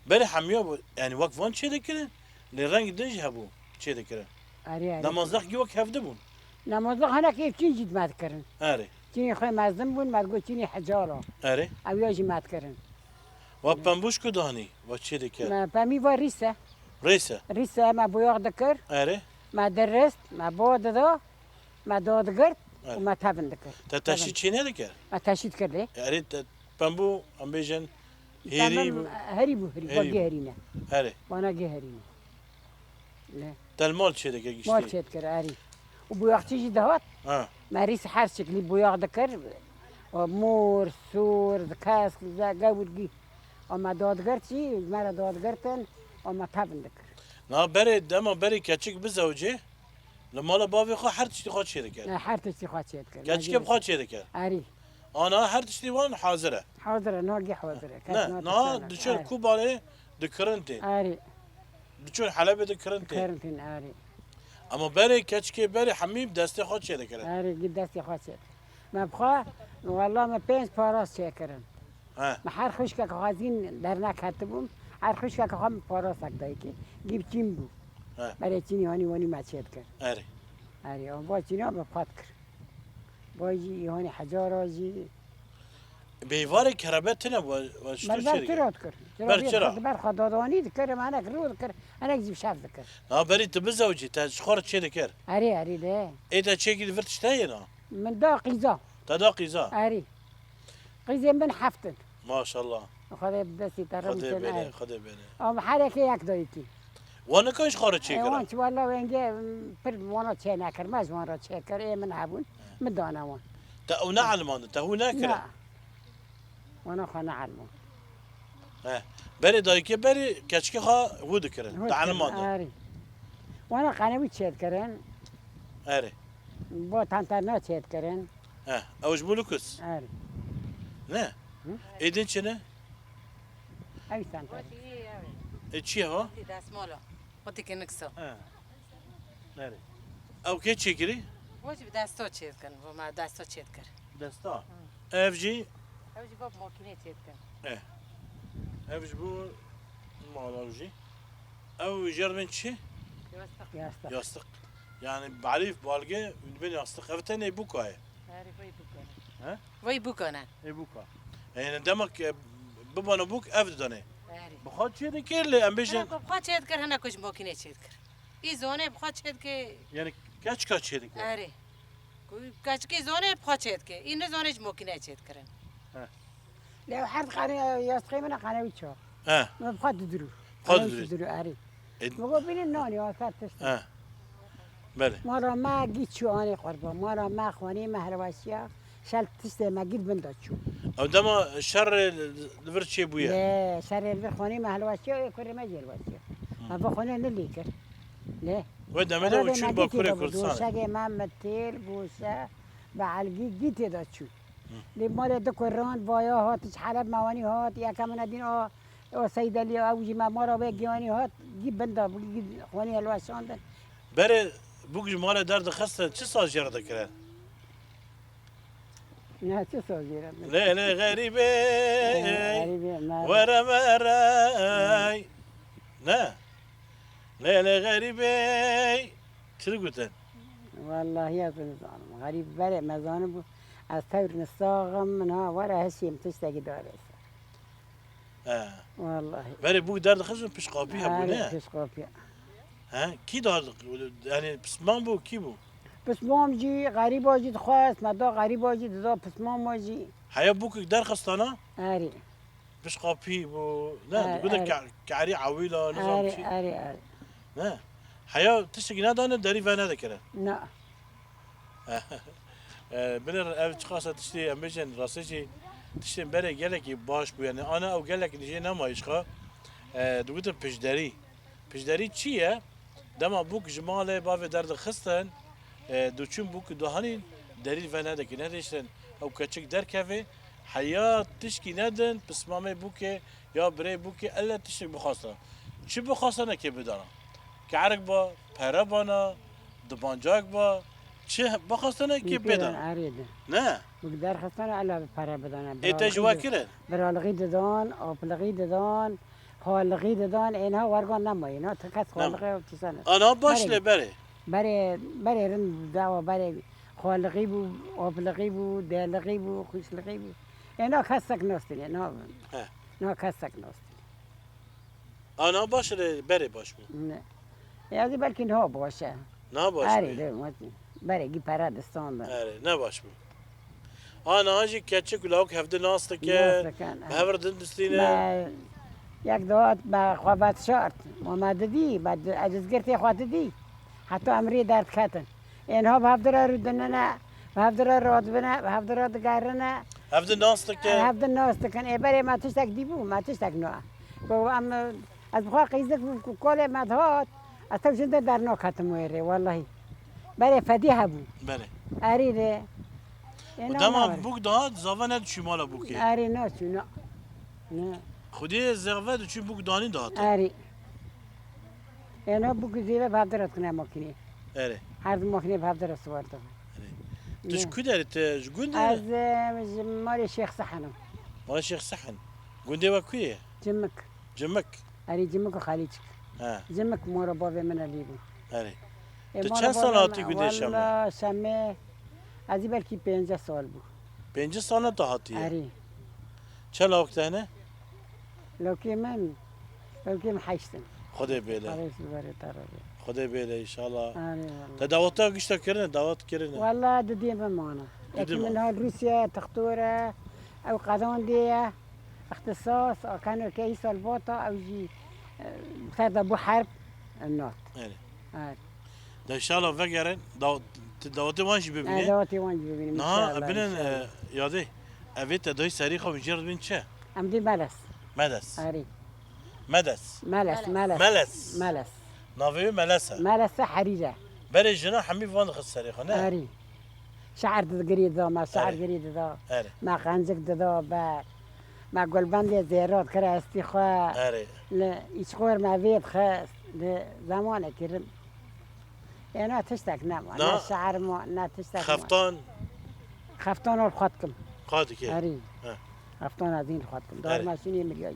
Berê hemiya bû, yani wek van çê dikirin, lê reng din jî hebû çê dikirin. Erê, erê. Nemazlix gi wek hevdi bûn. Nemazlix hinek êv çîn jî dime dikirin. Erê. Çînê xwe mezin bûn, me digot çînê hecala. Erê. Ew ya jî me dikirin. Wa pembûş ku danî, wa çê dikir? Me pemî va rîse. Rîse. Rîse me boyax dikir. Erê. Me dirist, me bo dida, me dadigirt Erê. û me tevin dikir. Te teşî Tevin. çê nedikir? Me teşî dikir lê. Erê te pembû, em bêjin, hêrî Pembim bû. herî bû, herî. Herî Vagê bû. herî ne. Erê. Vana gê herî ne. Ne. Te li mal çê dikir giştî? Mal çê dikir, erî. Û boyaxçî jî dihat. Ha. Me rîs her şeklî boyax dikir. O mor, sor, kesk, ze-, gewr gî. O me dadigirt jî, me re dadigirtin, o me tevin dikir. Na berê, dema berê keçik bizewicê, li mala bavê xwe her tiştî xwe çê dikir. Ne, her tiştî xwe çê dikir. Keçikê bi xwe çê dikir. Erî. Ana her tiştî wan hazir e. Hazir e, niha gê hazir e. Kes Ne, niha niha tiştana. diçin Erî. Kobanê dikirin tê. Erî. Diçin Helebê dikirin tê. Dikirin tê, erî. Ama berê keçikê berê hemî bi destê xwe çê dikirin. Erê, gî destê xwe çê. Me bixwe, walla me pênc paras çê kirin. He. Me her xwişkek xwezîn dernek hetibûm. Her xwişkek xwe me parasek dayikê. Gî bi çîn bû. He. Berê çînî hanî wanî me çê dikir. Erê. Erê, o va çîna me pat kir. Vay jî, îhanê hecara jî. Bêvarê kerebe tine wa, wa çi Ber, ber çêrike? Çira dikir. Çira Ber vê çira? Xwe, ber xwe dadanî dikir, em enek rû dikir, enek jî şev dikir. Na berî tu bizewcî, te ji xwe re çê dikir? Erê, erê de. Ê te çêkî di vir tişte yê na? Min da qîza. Te da qîza? Erê. Qîzên min heftin. Maşallah. Xwedê bi destî te Xwedê rehmet bêne, erê. Xwedê bêne. Ama herekê yek dayikî. Wan nikan ji xwe re çêkirin? E, wan çi walla wenge, m, pir wana çê nekir, me ji wan re çêkir, ê min hebûn, He. min dane wan. Te ew neelimandin, te hû nekirin? Na. Wana xwe neelimand. He. Berê dayikê berê keçikê xwe hû dikirin, Hû te dikirin, elimandin. Erê. Wana qenewî çê dikirin. Erê. Bo tanterna çê dikirin. He. Ew ji bo lukus? Erê. Ne? Hı? Ê din çi ne? Ew tanter. E, çi ye ha? Destmala. Xwedî kinik sa. He. Nerê? Ew kê çêkirî? Bo jî bi desta çêdikin. Bo me desta çêdikir. Desta? Ev jî? Ew jî bo bi makînê çêdikin. Eh. Ev ji bo mala jî. Ew jêr dibên çi? Yastık. Yastık. Yastık. Yani balîf, balge, dibên yastık. Ev tenê bûka ye. Erê, vay bûka ne. He? Vay bûka ne. Ê bûka. Yani demek ki bibana bûk ev didane. Erê. Bi xwe çêdikir lê em bêjin. Hene ku bi xwe çêdikir, hene ku ji makînê çêdikir. Î zonê bi xwe çêdike. Yani keçika çêdike. Erê. Ku keçikê zonê bi xwe çêdike. Î nizonê ji makînê çêdikirin. He. Lê ew her qane yastixê min e, qane wî ço. He. Min bi xwe didurû. Xwe didurû. Didurû, erê. E, Min got bînin nanî, afer tişt. He. Belê. Mala me gî çû anê qurban. Mala me xwanî me helwasiya. Şel tiştê me gî bin de çû. Ew dema şerê li vir çê bûye? Lê şerê li vir xwanî me helwasiya, ê kurê me jî helwasiya. Hı. Me bi xwanê ne lê kir. Lê. Wê demê de û çûn Bakurê Kurdistanê. Doşegê me, me têl, goşe, bi elgî gî tê de çû. Hı. Lê malê di kuran, vaya hat, ji Heleb mewanî hat, yeke min dîn a, a Seydelî, ew jî me mala wê giyanî hat, gî bin da, gî xwanî helweşandin. Berê bûk ji malê derdixistin, çi saz jê re dikirin? Ne, çi saz jê re dikirin? Lê lê xerîbê, Ee, xerîbê, me. Were merey. Ne? Lê lê xerîbê. Çi digotin? Wallahî ez nizanim. Xerîb berê me zanibû. Ez tewr nisaxim, min ha were hişîm tiştekî dare ser. He. Wallahî. Berê bûk derdixistin piştqapî hebû, Erê, ne? Piştqapî. He? Kî da, yani pismam bû, kî bû? Pismam jî, xerîba jî dixwest, me da xerîba jî dida pismama jî. Heya bûkek derxistana? Erê. Piştqapî bû, ne? Erê, Dibû de erê. ke-, kerî ewîla, nizam Erê, çi? Erê, erê. Ne? Heya tiştekî nedane, derî venedikire. Na. E, binêr ev çiqasa tiştê, em bêjin, rastî jî tiştên berê gelekî baş bû. Yani ana ew gelek jê nema îşqa. E, digotin piştderî. Piştderî çi ye? Dema bûk ji malê bavê derdixistin, e, diçûn bûk dihanîn, derî venedikir, nediştin. Ew keçik derkeve, heya tişkî nedin, pismamê bûkê ya birê bûkê elle tiştek bixwastin. Çi bixwastin, kê bidana. Kerik ba, pere bana, dibancak ba, çi bixwastin, kê pê dana. Erê de. Ne? Bûk derxistin, elle bi pere bidana. Ê te ji we kirin? Biralixî didan, aplixî didan, xalixî didan, êna wergan nemayê, na ti kes Nema. Xalixê ew tîsa ne. Ana baş Berê. Lê berê. Berê, berê rind dawa berê xalixî bû, aplixî bû, delixî bû, xwişlixî bû. Êna kesek nastinê, na, He. Na kesek nastinê. Ana baş lê berê baş bû. Ne. E, ez ê belkî niha baş e. Niha baş Erê, bû. De, wezî. Berê gî pere distandin. Erê, ne baş bû. Ha, niha jî keçik û lawik hevdi nas dikin, Nas dikin, bi ha. Hev re din distînin. Me yek dihat me xwe vetişart. Ma me didî, me di-, ez dizgirtê xwe didî. Heta em rê derdiketin. Ê niha bi hev re rûdinine, bi hev re radibine, bi hev re digerine. Hevdi nas dikin. Hevdi nas dikin. Ê berê me tiştek dîbû, me tiştek na. Ku em, ez bi xwe qîzdik bûm ku kolê me dihat, ez tev jin de dernaketim wê rê, wellahî. Berê fedî hebû. Berê. Erî rê. Ê, Û na, dema na. Bûk dihat, zava nediçû mala bûkê. Erê naçû, na. Ne. Xwedê zava diçû bûk danî dihat. Erê. Êna bûk zêve bi hev de re dikine makînê. Erê. Her di makînê bi hev de re siwar dibin. Erê. Tu Ne. Ji ku derê, tu ji gund î? Ez, e, ji malê Şêx Sehen im. Malê Şêx Sehen. Gundê we ku ye? Cimik. Cimik. Erê, Cimik û Xelîçik. He. Cimik mora bavê min e lî bû. Erê. Ê, Tu mora çend bavê sal hatî min, gundê Şemê? Walla Şemê, ez ê belkî pêncî sal bû. Pêncî sal ne tu hatî ye? Erê. Çend lawik te hene? Lawkê min, lawkê min heşt in. Xwedê bêle. Xwedê ji berê te re be. Xwedê bêle, înşallah. Erê, walla. Te dawetiya gişta kirine, dawet kirine. Walla didê min mane. Didê Yekî min mane. Ha Rûsya, textor e, ew qedandê ye. Îxtisas, a keno ke îsal bata, ew jî, e, ser de bû herb, e, nat. Erê. Erê. De înşallah vegerin, daw-, tu dawetê wan jî bibîne. E, dawetê wan jî bibînim, Niha, înşallah, binin, înşallah. E, yadê, evê te dayî serî xwe jêr dibin çi? Em dê Meles. Meles. Erê. Medes. Meles, Meles. Meles. Meles. Meles. Navê wê Meles e. Meles e, Herîr e. Berê jina hemî van dixist serê xwe, ne? Erê. Şe'er digirî dida me, şe'er Erê. Girî dida. Erê. Me qencik dida ber. Me gulbendê zêra dikir estî xwe. Erê. Li îçxor me vê dixist. Li zemanekî rin. Ê, ne tiştek nema, ne Na. şeer ma, ne tiştek ma. Xeftan Xeftan ol xwe dikim. Qa dike. Erî. He. Xeftan ez hîn xwe dikim. Erê. Darima şûnê miriyayî.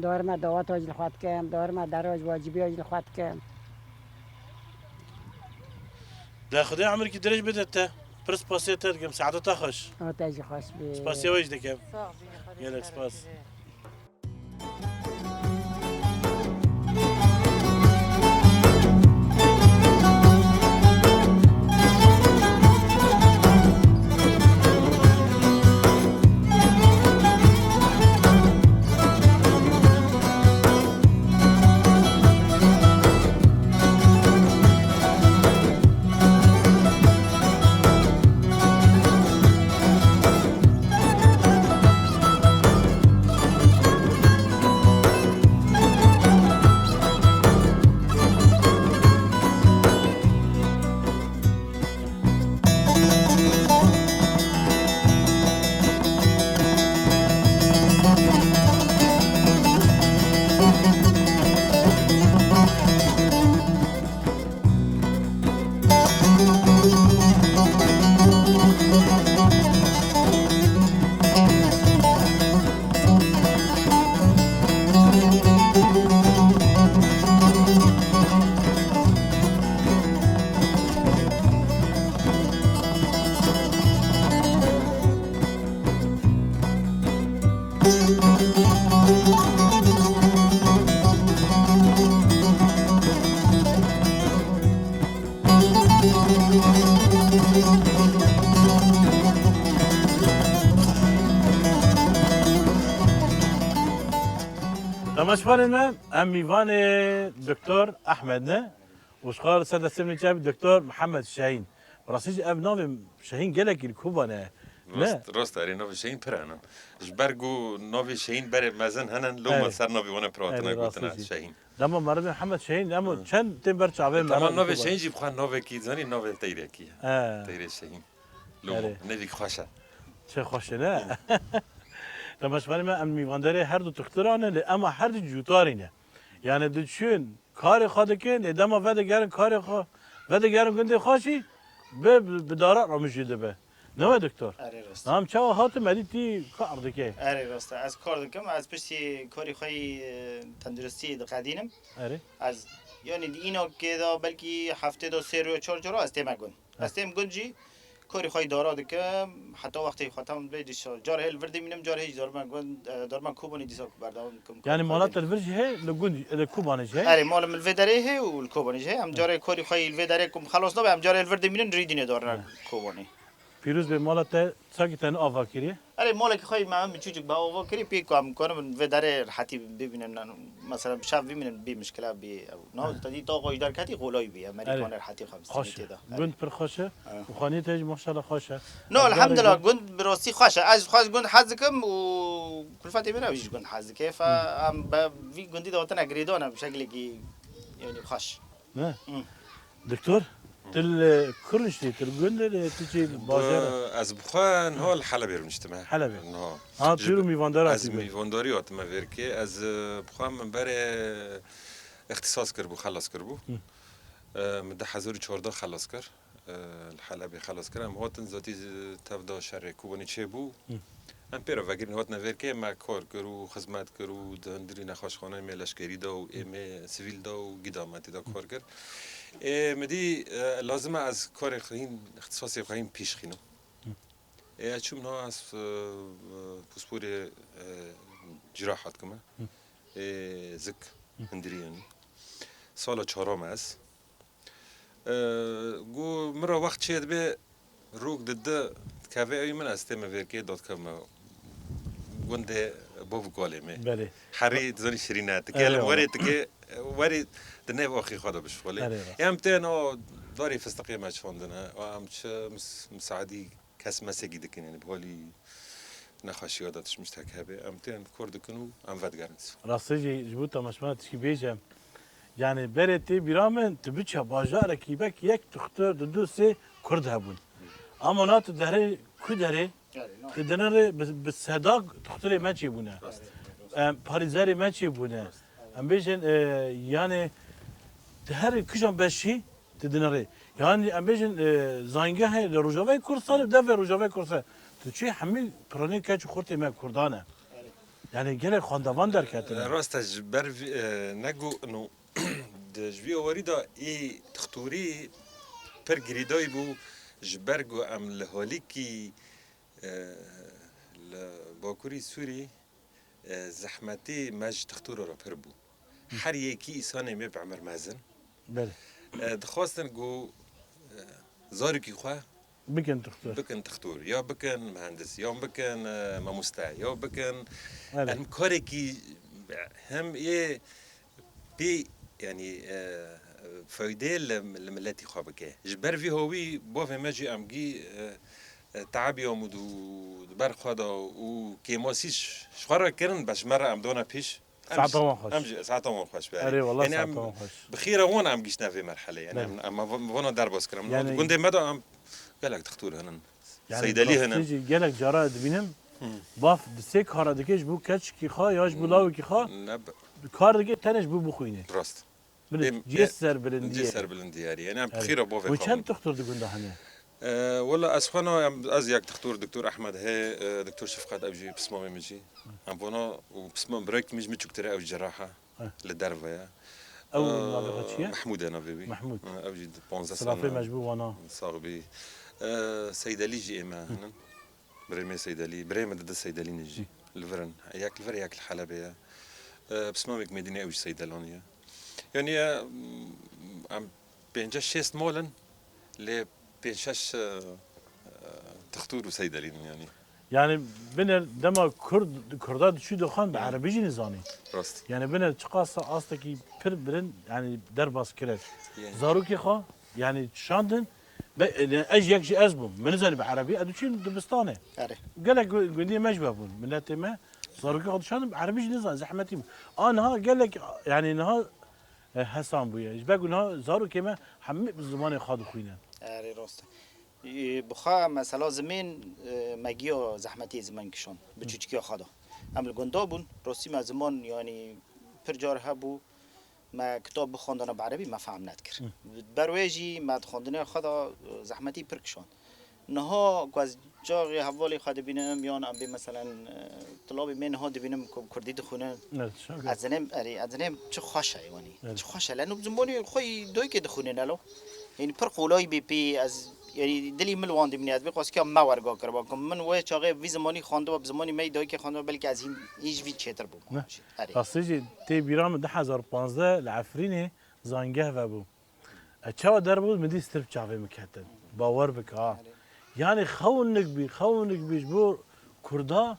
Darima daweta jî li xwe dikim. Darima dera ji wacibiya jî li xwe dikim. De Xwedê emirkî dirêj bide te. Pir spasiya te dikim. Saeta te xweş. O te jî xweş bê. Spasiya we jî dikim. Sağ ol, Gelek spas. Temaşevanên me, em mîvanê Doktor Ehmed ne. Û ji xwe ser destê min çavî Doktor Mihemed Şehîn. Bi rastî jî ev navê Şehîn gelekî li Kobanê ye. Ne? Rast, rast, erê navê Şehîn pir hene. Ji ber ku navê Şehîn berê mezin hene, loma Erê. ser navê wan e pir hatine Erê, gotin rastî jî. Şehîn. Dema meriv Mihemed Şehîn, em Hı. çend tên ber çavê me Tamam, hene li navê Kobanê. Şehîn jî bi xwe navekî, zanî navê teyrekî ye. He. Teyrê Şehîn. Loma, Erê. nevîk xweş e. Çi xweş e, ne? Temaşevanê me, em mîvandarê her du dixtiran in, lê ema her du cutarî ne. Yani diçûn karê xwe dikin, ê dema vedigerin karê xwe, vedigerin gundê xwe jî bi, bi, bi dara remijî dibe. Ne we doktor? Erê rast. Em çawa hatim, edî tî kar dike? Erê rast e. Ez kar dikim, ez piştî karî xwe yî, e, tenduristî diqedînim. Erê. Ez, yani di înokê de belkî heftê de sê rû çar cara ez tême gund. Ez têm gund jî, karî xwe yî dara dikim, heta wextê xwe tam bê dîsa. Carê hê li vir dimînim, carê hê jî darmen gund, e, darmen Kobanê dîsa ku berdewam dikim. Yani mala te li vir jî heye, li gund, li Kobanê jî heye? Erê, mala min li vê derê heye û li Kobanê jî heye. Em carê karî xwe yî li vê derê ku xelas nabe, em carê li vir dimînin, rîdînê darine Kobanê. Pîroz bê mala te, sakî te ne ava kiriye? Erê, malekî xwe yî me em biçûçik bi ava kirî, pê ku em karin vê derê rehetî bibînin, mesela bi şev bimînin, bê mişkile bê ew. Niha te dî taxa jî derketî, xolay bî, em Erê. Merîkanê rehetî xwe Xweş e. tê de. Erê. Gund pir xweş e. Û xaniyê te jî maşallah xweş e. No, elhamdulillah, gund bi rastî xweş e. Ez xweş gund hez dikim û kulfetê min ew jî gund hez dike. Fe em bi vî gundî de hatine girêdana bi şekilekî, yani xweş. Ne? Hı. Doktor, tu li ku rûniştî, tu li gund e, tu çi li bajar e? Bi-, ez bi xwe niha li Helebê rûniştime. Helebê. Niha. Ha, tu Ji yê bi-, mîvandar ez hatî be. mîvandarî hatime vêrkê. Ez, e, bi xwe min berê îxtîsas kiribû, xelas kiribû. Hı. E, min du hezar û çardeh xelas kir. E, li Helebê xelas kir. Em hatin zatî tevda şerê Kobanê çêbû. Hı. Em pê re vegirîn hatine vêrkê, me kar kir û xizmet kir û di hundirî nexweşxaneyê me leşkerî de û ê me sivîl de û gîda me tê de kar kir. Ê, min dî, e, lazim e ez karê xwe hîn, îxtisasê xwe hîn pêş xînim. Ê, ez çûm niha ez, e, e, pisporê, e, cirahat dikime. Ê, zik, hundirî yanî. Sala çaram e ez. E, got, min re wext çê dibe, rok dide, dikeve ewî min, ez tême vêrkê, dadkevme gundê bav û kalê me. Belê. Herî dizanî şirîne, Erê, dike li wala. werê dike, werê di nêv axê xwe de bişixulê. Erê, rast. Em tên o darê fistiqê me çandine, em çi mis-, misaedî kes mesekî dikin, yani bi halî nexweşiya de tişt miştek hebe, em tên kor dikin û em vedigerin. Rastî jî ji bo temaşevan tişkî bêje, yani berê tê bîra min, tu biçe bajarekî bek yek dixtir, du, du, sê Kurd hebûn. Ama na tu derê ku derê, Yani, no. tu dinere bi, bi seda dixtirê me çêbûne. Rast. Em, parîzerê me çêbûne. Em bêjin, e, yani, tu her kijan beşî, Tu dinêrî. Yani em bêjin, e, zayîngehê li Rojavayê Kurdistanê, devê Rojavayê Kurdistanê. Tu çi hemî piranî keç û xurtê me Kurdan e. Yani gelek xwendevan derketine. Rast e, ji ber vî, e, ne ku, no, di, ji vî awarî de ê dixtorî pir girêdayî bû, ji ber ku em li holîkî, e, li Bakurî Sûrî, e, zehmetî me ji dixtora re pir bû. Her yekî îsanê me bi emir mezin. Belê. E, dixwestin ku, e, zarokî xwe bikin dixtor, bikin dixtor, ya bikin muhendis, ya bikin, e, mamoste, ya bikin, belê, em karekî hem ê pê, yani, e, feydê li, li miletî xwe bike. Ji ber vî hawî bavê me jî em gî, e, e, tebiya mûd û di ber xwe de û kêmasî ji, ji xwe re kirin, be ji me re em dona pêş. Em Saeta jî, wan xweş. Em jî, saeta wan xweş be. Erê, wela, yani, saeta wan xweş. Bi xêra wan em giştine vê merhelê. Yani, belê, em, em va-, vana derbas kirin. Yani, gundê me de em gelek dixtor hinin. Yani, seydelî hinin. Rastî jî gelek cara dibînim, hı, baf di sê kara dike ji bo keçikî xwe ya ji bo, hı, lawikî xwe, ne bi- kar dike tenê ji bo bixwîne. Rast. Bilê, em, cihê e, serbilindiyê. Cihê serbilindiyê, yani, em, evet, xîra bavê xwe. Û çend dixtor di gunda hene? E, wela ez xwe na, em, ez yek dixtor, Doktor Ehmed hê, e, Doktor Şefqet, ew jî pismamê min jî. Em vana û pismam birayekî min ji min çûktir e, ew cerrah e. Heh. Li derve ye. Ew, e, navê xwe çi ye? Mehmûd e navê wî. Mehmûd. E, ew jî di panzdeh sal. Silafê me ji bo wana. Sax bî. E, Seydelî jî ê me hinin. Birê me Seydelî, birê me dide Seydelî ne jî. Hı. Li vir in. Yek li vir, yek li Helebê ye. E, pismamêk Mêdînê, ew jî Seydelanî ye. Yani, e, em pênceh şêst mal in, lê pênc şeş, e, e, dixtor û Seydelî ne, yani. Yani, biner dema Kurd, Kurda diçû dixwend, bi, hı, erebî jî nizanî. Rast. Yani, biner çiqas astekî pir bilind, yani, derbas kire. Yani. Zarokê xwe, yani, şandin, be-, yani, ez yek jî ez bûm. Min nizanî bi erebî, ez diçûm dibistanê. Erê. Gelek gu-, gundiyê me jî vebûn. Miletê me, zarokê xwe dişandin, bi erebî jî nizanî, zehmetî bû. A niha gelek, yani, niha e, hesan bûye. Ji ber ku niha zarokê me hemî bi zimanê xwe dixwîne. Erê, rast e. E, bi xwe mesela zimên, e, me giya zehmetiyê ziman kişand. Bi, hı, çûçikiya xwe de. Em li gunda bûn, rastî me ziman, yanî pir car hebû, me kitab bixwandana bi erebî, me fehm nedikir. Hı. Ber wê jî me di xwendinê xwe de, e, zehmetî pir kişand. Niha ku ez çaxê hevalê xwe dibînim, yan em bê meselen, e, tilabê me niha dibînim ku bi kurdî dixwînin. Evet, şaka. Ez dinim, erê, ez dinim çi xweş e, yanî. Evet. Çi xweş e. Leno bi zimanê xwe yî doyke dixwînin, elo. Yanî pir qolay bê pê, ez, yanî dilî min li wan dimîne, ez bê xwestiya me werga kiriba. Ku min wê çaxê vî zimanî xwendiba, bi zimanî me yî doyke xwendiba, belkî ez hîn, hîn ji vî çêtir bûm. Ne. Erê. Rastî jî tê bîra min du hezar panzdeh li Efrînê zangeh vebû. E, çawa derbû, min dî stir bi çavê min ketin. Bawer bike ha. Erê. Yani xewnik bî, xewnik bî ji bo Kurda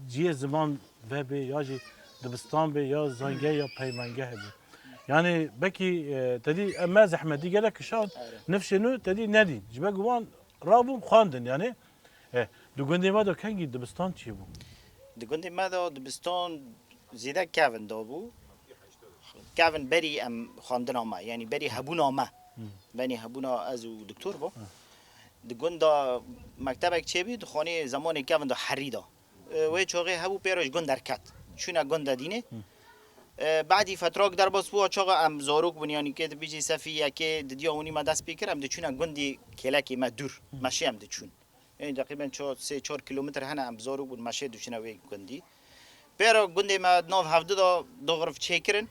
cihê ziman vebê, ya jî dibistan bê, ya zangeh, ya peymangeh bî. Yani belkî, e, te dî, e, me zehmetî gelek kişand, erê, nifşê nû te dî nedîn. Ji ber ku wan rabûn xwendin, yani, e, di gundê me de kengî dibistan çêbû? Di gundê me de dibistan zêde kevin dabû. Kevin berî em xwendina me, yanî berî hebûna me. Hmm. Benî hebûna ez û doktor bû. Hmm. Di gund de mektebek çêbî, di xanê zemanê kevin de herî de. E, wê çaxê hebû pê re ji gund derket. Çûne gund de dînê. Hmm. E, badî fetrak derbas bû, çaxa em zarok bûn, yanî kê dibêjî sefî yekê didiya hûnî me dest pê kir, em diçûne gundî kêlekê me dûr. Hmm. Meşê em diçûn. Ê, teqrîben çar, sê çar kîlometre hene, em bi zarok bûn, meşê dişine wê gundî. Pêra gundê me di nav hevdu de du xurf çêkirin.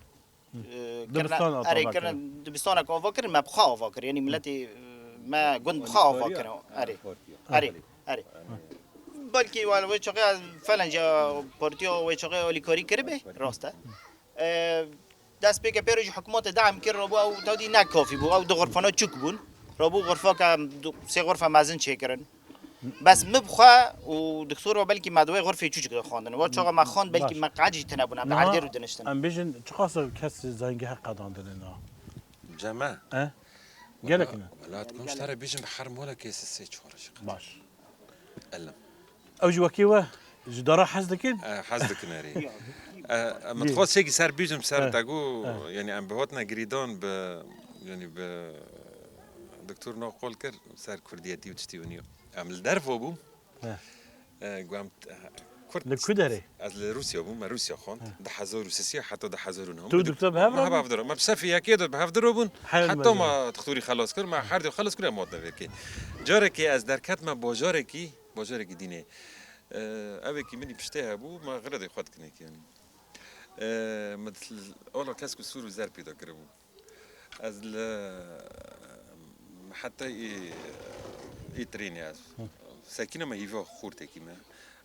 Hı. Ee, dibistan kirine, ata erê, ava kirine, kirin. Dibistanek ava kirin, me bi xwe ava kir. Yanî miletê, e, me gund bi xwe ava kirin. Erê. Erê, erê. Belkî wan wê çaxê felenca partiya wê çaxê alîkarî kiribe, rast e. E, dest pê ke pêro jî hikûmetê dehm kir, rabû ew tewdî ne kafî bû. Ew du xurfana çûk bûn. Rabû xurfake du, sê xurfe mezin çêkirin. Bes min bi xwe û doktor ve belkî me di wê xurfê çûçik de xwendin. Wa çaxa me xwend belkî, baş, me qet jî tune bûne, bi erdê rû diniştin. Em bêjin çiqas kes zengehê qedandine niha? Ceme? E? Gelek ne? Wela, wela, tu konştare bêjin bi her molekê sê çar jî qet. Baş. Elim. Ew jî wekî we ji dara hez dikin? E, hez dikin erê. E, e, min dixwest şêkî ser bîjim ser, e, te got, e, yanî em bi hotine girîdan bi, yanî bi doktor naqol kir ser kurdiyetî û tiştî û nîyo. Em li derve bû. E. E, got em t-, Kurd. Li ku derê? Ez li Rûsya bûm, me Rûsya xwend. He. Di hezar û sê heta di hezar û neh. Tu û doktor bi hev re bûn? Me bi hev de re. Me bi sefî yekê de bi hev de re bûn. Heta me dixtûrî xelas kir, me her du xelas kir, em hatin vê kê. Carekê ez derketime bajarekî, bajarekî dînê. Ew ê kî min î piştê hebû, me xiredê xwe dikinê kî. Min ola kesk û sûr û zer pêda kiribû. Ez li heta î, î trênê ez. Sekîna me hîva xortekî me.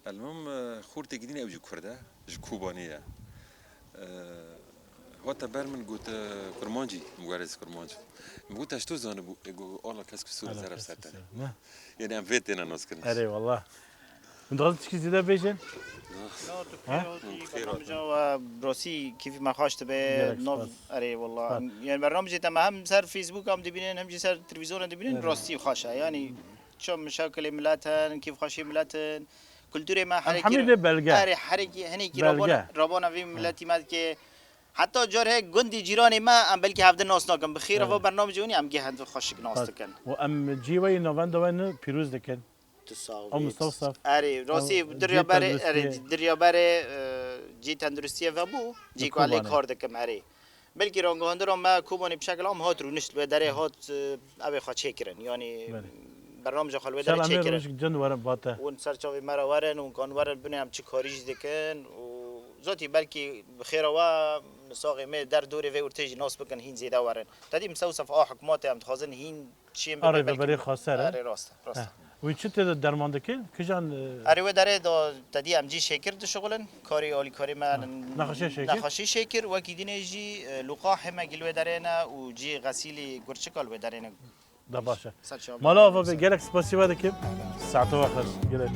Elmam, xortekî dîne ew jî Kurd e, ji Kobanê ye. Hate ber min got, Kurmancî, min got ez Kurmanc. Min got ez to zanibû, ê got ola kesk û sûr zer ev ser te. Yani em vê têne nas kirin. Erê wallah. Hûn dixwazin tişkî zêde bêjin? Na, tu xêr hatî, bernameca we bi rastî kêfî me xweş dibe. Gelek spas. Erê, wallah. Spas. Yani bernamecê te me hem ser Facebook em dibînin, hem jî ser televîzyona dibînin, bi rastî xweş e. Yani çi mişakilê milet in, kêfxweşiyê milet in, kulturê me herekî, hemî lê belge. Erê, herekî, hinekî rabana, rabana vê miletî me dike. Heta car heye gundî cîranê me, em belkî hevdin nas nakin. Bi xêra va bernamecê hûn ê em geh hevdin xweşik nas dikin. Û em cî we yê navenda we ne pîroz dikin. Tu sax bî. Ew mistew saf. Erê, rastî, ew, di rêya berê, erê, di rêya berê, e, cî tenduristiyê vebû, cî ku ez lê kar dikim, erê. Belkî rangihandira me Kobanê bi şekil am hat rûnişt, li wê derê hat, e, ew ê xwe çêkirin. Yanî, belê, bernameja xwe li wê derê çêkirin. Rojek cend werin vate. Hûn ser çavê me re werin, hûn kan werin, binê em çi karî jî dikin û zotî belkî bi xêra we misaxê me der dorê vê ortê jî nas bikin, hîn zêde werin. Te dî mistew saf a hikûmetê em dixwazin hîn Çiyên bi rêveberê xweser e. Erê, rast e, rast e. Heh. Wî çi tê de derman dikin? Kijan, e, Erê, wê derê de te dî em cî şêkir dişixulin. Karê alîkarê me nexweşî şêkir. Nexweşî şêkir, wekî dînê jî, e, lûqa hêmegî li wê derê ne û cî xesîlî gurçika li wê derê ne. Da baş e. Ser çav. Mala ava be, gelek spasî we dikim. Saeta we xweş. Gelek.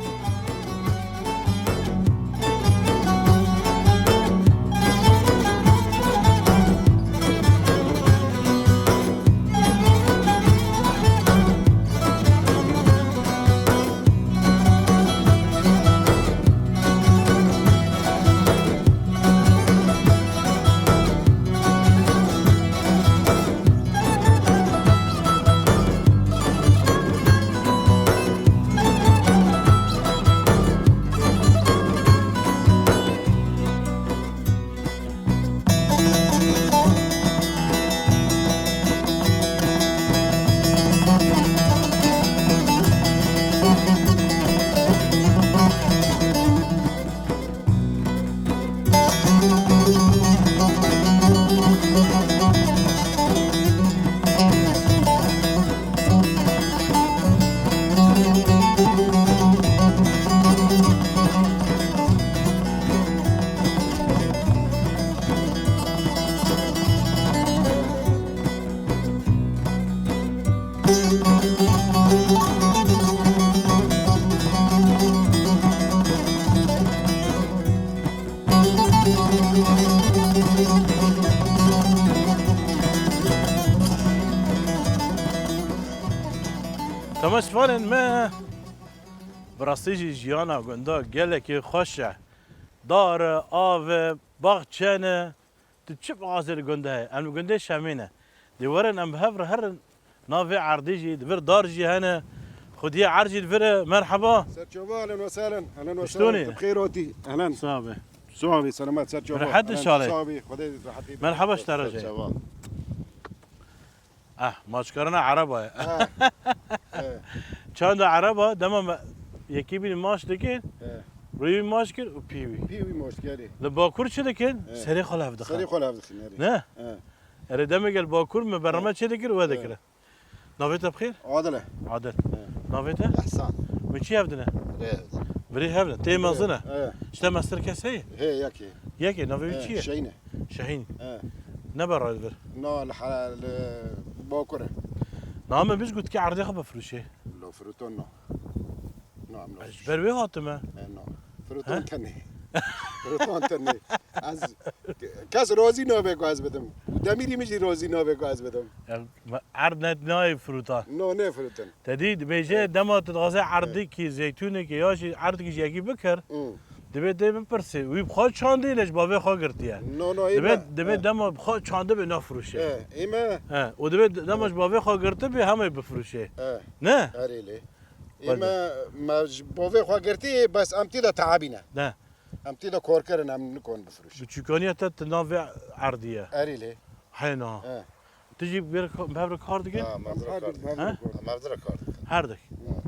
Temaşevanên me, bi rastî jî jiyana gunda gelekî xweş e. Dar e, av e, baxçe ne. Tu çi bixwazî li gundê heye? Em li gundê Şemê ne. Dê werin em bi hev re herin. Navê erdî jî, di vir dar jî hene. Xwediyê erd jî di vir e. Merheba. Ser çava, ehlen we sehlen. Ehlen we sehlen. Piştûnî. Tu bi xêr hatî. Ehlen. Sax be. Sax bî, selamet, ser çava. Rehet inşallah. Sax bî, Xwedê rehetî bide. Merheba ji te re jî. Ser çava. Eh, maçkarina ereba ye. Eh, eh. Çanda ereba, dema me yekî bînî maç dikin, eh, rûyî maç kir û pî wî. Pî wî maç kir, erê. Li Bakur çi dikin? Eh. Serê xwe li hev dixin. Serê xwe li hev dixin, erê. Ne? Eh. Erê, demê gel Bakur me bername çê dikir, we dikire. Navê te bi xêr? Adil e. Adil. He. Navê te? Ehsan. Min çi hevdine? Rê hevdine. Birê hevdine. Tê mezin e. He. Ji te mestir kes heye? Hê, yekê. Yekê, navê wî çi ye? Şehîn e. Şehîn. He. Ne ber re li vir? Na, li he-, li Bakur e. Na, me biz got ki erdê xwe bifirûşê. Lo firoton na. Na, em lo. Ez ji ber wê hatime. He, na. Firoton tenê. Firoton tenê. Ez, kes razî nabe ku ez bidim. Û demîrî min jî razî nabe ku ez bidim. Ya, me erd ne, nayê firotan. No, ne firotin. Te dî, dibêje, evet, dema tu dixwazê erdikî, evet, zeytûnekî ya jî erdikî ji yekî bikir, hmm, dibê tê bipirsê. Wî bi xwe çandî, lê ji bavê xwe girtiye. No, no, dibê, ê me, dibê, evet, dema bi xwe çandibe nafirûşe. E, ê me. He, û dibê dema, evet, ji bavê xwe girtibê, hemê bifirûşê. E. Ne? Erê lê. Ê me, me ji bovê xwe girtî, bes em tê de teabî ne. Ne. Em tê de kor kirin, em nikon bifirûşin. Bi çûkaniya te tu navê erdî ye. Erê lê. Heyna. He. Tu jî bi hev re kar dikî? Ha, em hev re kar dikin. He? Em hev re kar dikin. Her dik. He.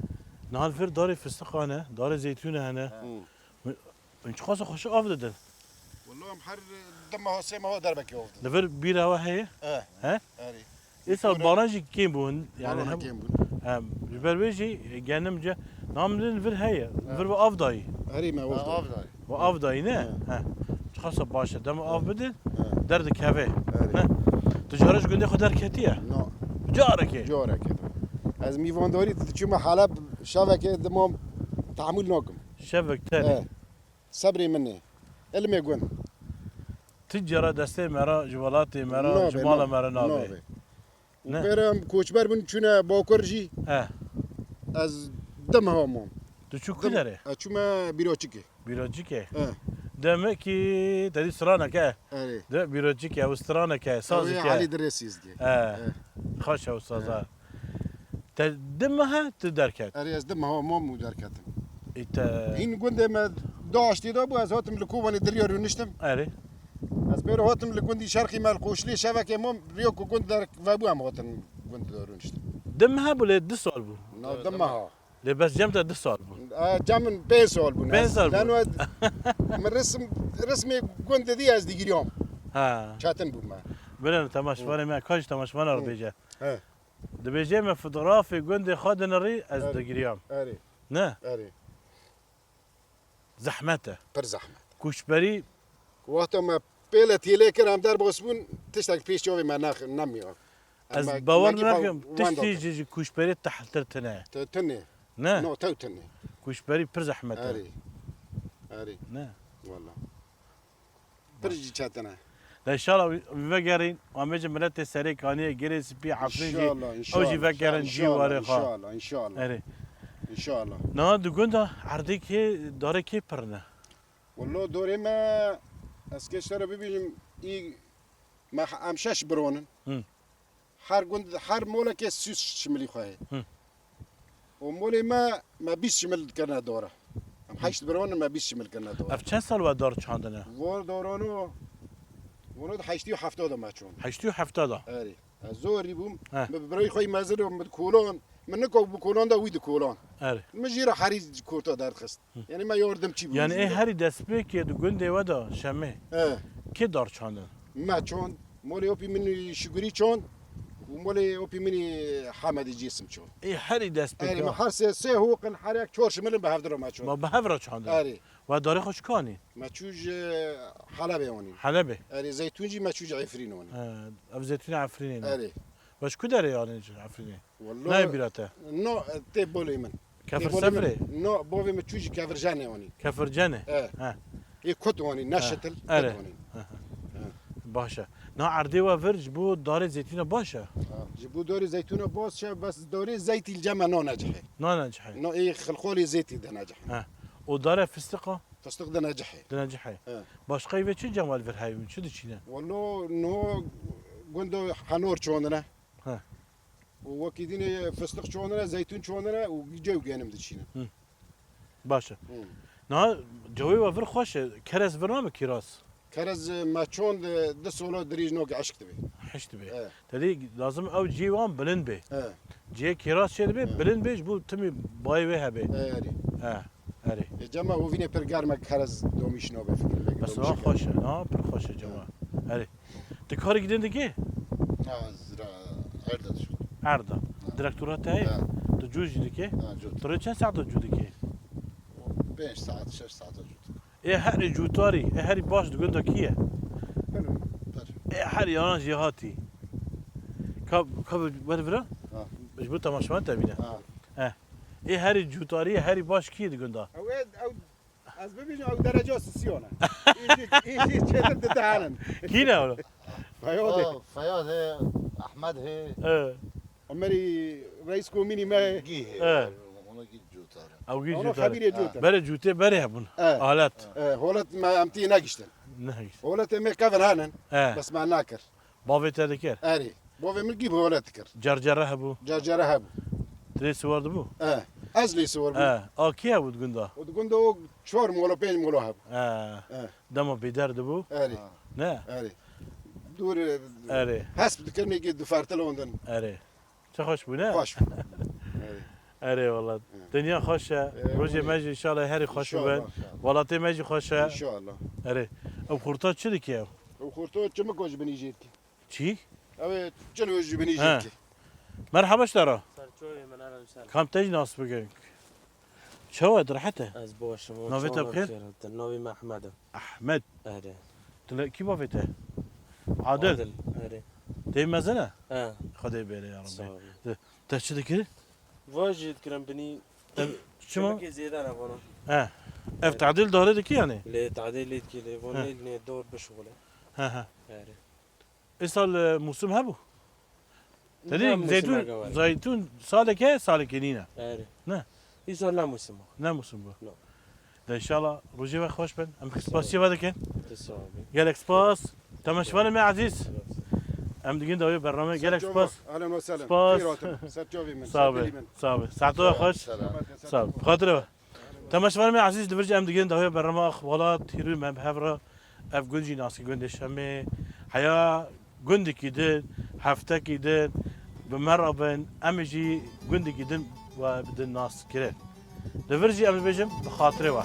Niha li vir darê fistiqa hene, darê zeytûnê hene. He. Hûn çiqas xweş av didin. Wela em her du meha sê meha derbekê av didin. Li vir bîra we heye? E. He? Erê. Îsal baran jî kêm bûn. Yani baran kêm bûn. Hem, ji ber wê jî genim ce nam din vir heye. Vir ve av dayî. Erê me av dayî. Ve av dayî ne? He. Çiqas baş e. Dema av bidin, derdikeve. Erê. Ne? Tu cara ji gundê xwe derketiye? No. Carekê. Carekê. Ez mîvandarî diçûme Heleb şevekê dimam tehmûl nakim. Şevek tenê. Sebrê min ê. Ilmê gund. Tu cara destê me re, ji welatê me re, ji mala me re nabê. Û pêre em koçber bûn, çûne Bakur jî. He. Ez du meha mam. Tu çû ku derê? Ez çûme Bîroçikê. Bîroçikê? He. Demekî te dî stranek e. Erê. De Bîroçikê, ew stranek e, sazek e. Elî Dirêsî zikê. He. Xweş ew saza. Te du mehe tu derket? Erê, ez du meha mam û derketim. Î te... Hîn gundê me daştê de bû, ez hatim li Kobanê diriyê rûniştim. Erê. Ez pêro hatim li gundî Şerqî me li Qoşlê şevekê mam, riyo ku gund derk vebû em hatin gund de rûniştim. Du mehe bû lê du sal bû. Na, du meha. Lê bes cem te du sal bû. E, cem min pênc sal bû. Pênc sal bû. Leno min risim, rismê gund didî ez digiriyam. Ha. Çetin bû me. Bire temaşvanê me, ka ji temaşvana re bêje. He. Dibêje me fotografê gundê xwe dinirî, ez digiriyam. Erê. Ne? Erê. Zehmet e. Pir zehmet. Koçberî. Wexta me pêle têlê kir, em derbas bûn, tiştek pêş çavê me nex-, nemiya. Ez bawer nakim, tiştî ji, ji koçberî tehltir tune ye. Tu tune. Ne? No, tew tune. Koçberî pir zehmet e. Erê. Erê. Ne? Wala. Pir jî çetin e. De înşallah wî vegerîn, em bêjin miletê Serê Kaniyê, Girê Spî, Efrîn jî, înşallah, ew jî înşallah, vegerin cî warê xwe. Înşallah, înşallah. Erê. Înşallah. Niha di gunda erdê kê, darê kê pir ne? Welo dorê me, ez kê ji te re bibêjim, î me, em şeş biron in. Hı. Her gund, her molekê sî şimilî xwe heye. Hı. Û molê me, me bîst şimil kirine dore. Em heşt biron in, me bîst şimil kirine dore. Ev çend sal we dar çandine? Vor dorano, wano di heştî û hefta de me çand. Heştî û hefta de? Erê. Ez zorî bûm. He. Min bi birayê xwe yî mezin û min di kolan, min nikok bi kolan de wî di kolan. Erê. Min jî re herî kurta derdixist. Hı. Yani me yardimçî bûm. Yani ê herî destpêkê di gundê we de Şemê. He. Kê dar çandin? Me çand, molê opî min Şugurî çand û molê opî min Hemedî Cîsim çand. Ê herî destpêkê. Erê, me her sê, sê hoqin her yek çar şimilin bi hevdira me çand. Ma bi hev re çandin? Erê. We darê xwe çi kanî? Me çû ji Helebê anîn. Helebê? Erê, zeytûn jî me çû ji Efrîn anîn. He, ev zeytûnê Efrînê ne? Erê. We ji ku derê anîn ji Efrînê? Welo nayê bîra te? No, tê bolê min. Kefir Sefrê? No, bovê min çû ji Kefir Jenê anîn. Kefir Jenê? E. He. Ê kut anîn, ne şitil, kut anîn. He, he. Baş e. Na erdê we vir ji bo darê zeytûna baş e? Ha, ji bo darê zeytûna baş e, bes darê zeytî li cem me nanecihê. Nanecihê? No, ê xilxolê zeytî dinecihê. He. Û darê fistiqa? Fistiq dinecihê. Dinecihê. He. Başqa vê çi cem we li vir heye, çi diçîne? Welo no gunda henor çandine. He. Û wekî dînê fistiq çandine, zeytûn çandine û cew genim diçînin. Hı. Baş e. Hı. Niha cewê we vir xweş e. Kerez vir nabe kîras? Kerez, e, me çand, e, du sola dirêj nake eşk dibe. Heş dibe. E. Tedî lazim ew cihê wan bilind be. E. Cihê kîras çê dibe, e, bilind be ji bo timî bayê wê hebe. E, erê. E, erê. E, cema hovînê pir germ e, kerez domîş nabe fikir. Bes niha xweş e. Niha pir xweş e cema. E. Erê. Tu karek din dikî? Na, ez ra erda dişim. Erda. Ha. Direktora te heye? Ha. Tu cû jî dikî? Ha, cû. Tu rê çend saet cû dikî? Pênc saet, şeş saet cû dikim. Ê herî cûtarî, ê herî baş di gunda kî ye? Pir, pir. Ê herî yaran jêhatî. Ka, ka wervira? Ha. Ji bo temaşevan te bîne. Ha. He. Ê herî cûtarî, ê herî baş kî ye di gunda? Ew ê, ew Ez bibêjim ew dereca sisiyan e. Îjî, îjî çêtir dide henin. Kî ne ola? Feyadê. Aa, Feyad heye, Ehmed heye. E. Emerî reis komînî me heye. Gî heye. E. Ona gî cûtar e. Ew gî cûtar e. Berê cûtê berê hebûn. E. Alet. E, holet me em tî negiştin. Negiştin. Holetê me kevin henin. E. Bes me nakir. Bavê te dikir? Erê. Bavê min gî bi holet dikir. Cercere hebû? Cercere hebû. Tirê siwar dibû? E. Ez lê siwar bûm. E, a kî hebû di gunda? O di gunda o çar molo, pênc molo hebû. E, e, dema bêder dibû? Erê. Ne? Erê. Dûr, e, erê, hesp dikirin ki du fertil ondin. Erê. Çi xweş bû, ne? Xweş bû. Erê. Erê, wela. Hı. Dinya xweş e. E, rojê me jî înşallah herî xweş bû. Înşallah. Welatê me jî xweş e. Înşallah. Erê. Ew xurta çi dike ew? Ew xurta çimiko ji binî jê dike. Çi? Ew ê çilo ji binî jê dike. Merhaba ji te re. Serçoyê min, ehlen û sehlen. Kam te jî nas bikin. Çawa, tu rehet e? Ez baş im. Navê te bi xêr? Navê me Ehmed e. Ehmed. Erê. Tu li kî bavê te? Adil. Adil, erê. Tê mezin e? He. Xwedê bêre ya Rabbi. Sağ ol. Te, te çi dikir? Va jî dikirin binî. Te çima? Çimkê zêde ne vana. He. Ev tadil dare dikî yani? Lê tadil lê dikî lê. He. Van lê ne dor bişuxule. He, he. Erê. Îsal, e, mûsim hebû? Te dî zeytûn, zeytûn saleke, salekê nîne. Erê. Ne? Îsal ne mûsim o. Ne mûsim bû. No. De înşallah rojê we xweş bin. Em spasiye we dikin. Tu sağ ol. Gelek spas. Temaşevanê me ezîz. Em digin dawî bername. Gelek spas. Ehlen ve sehlen. Spas. Xêr hatin. Serçavê min. Sağ ol. Sağ ol. Saeto we xweş. Sağ ol. Bi xatirê we. Temaşevanê me ezîz, li vir jî em digihên dawî bernama Axwalat, hîrû me bi hev re ev gund jî nasî gundê Şemê. Heya gundekî din, heftekî din, bi me re bin, em ê jî gundekî din we bidin nas kirin. Li vir jî em dibêjin bi xatirê we.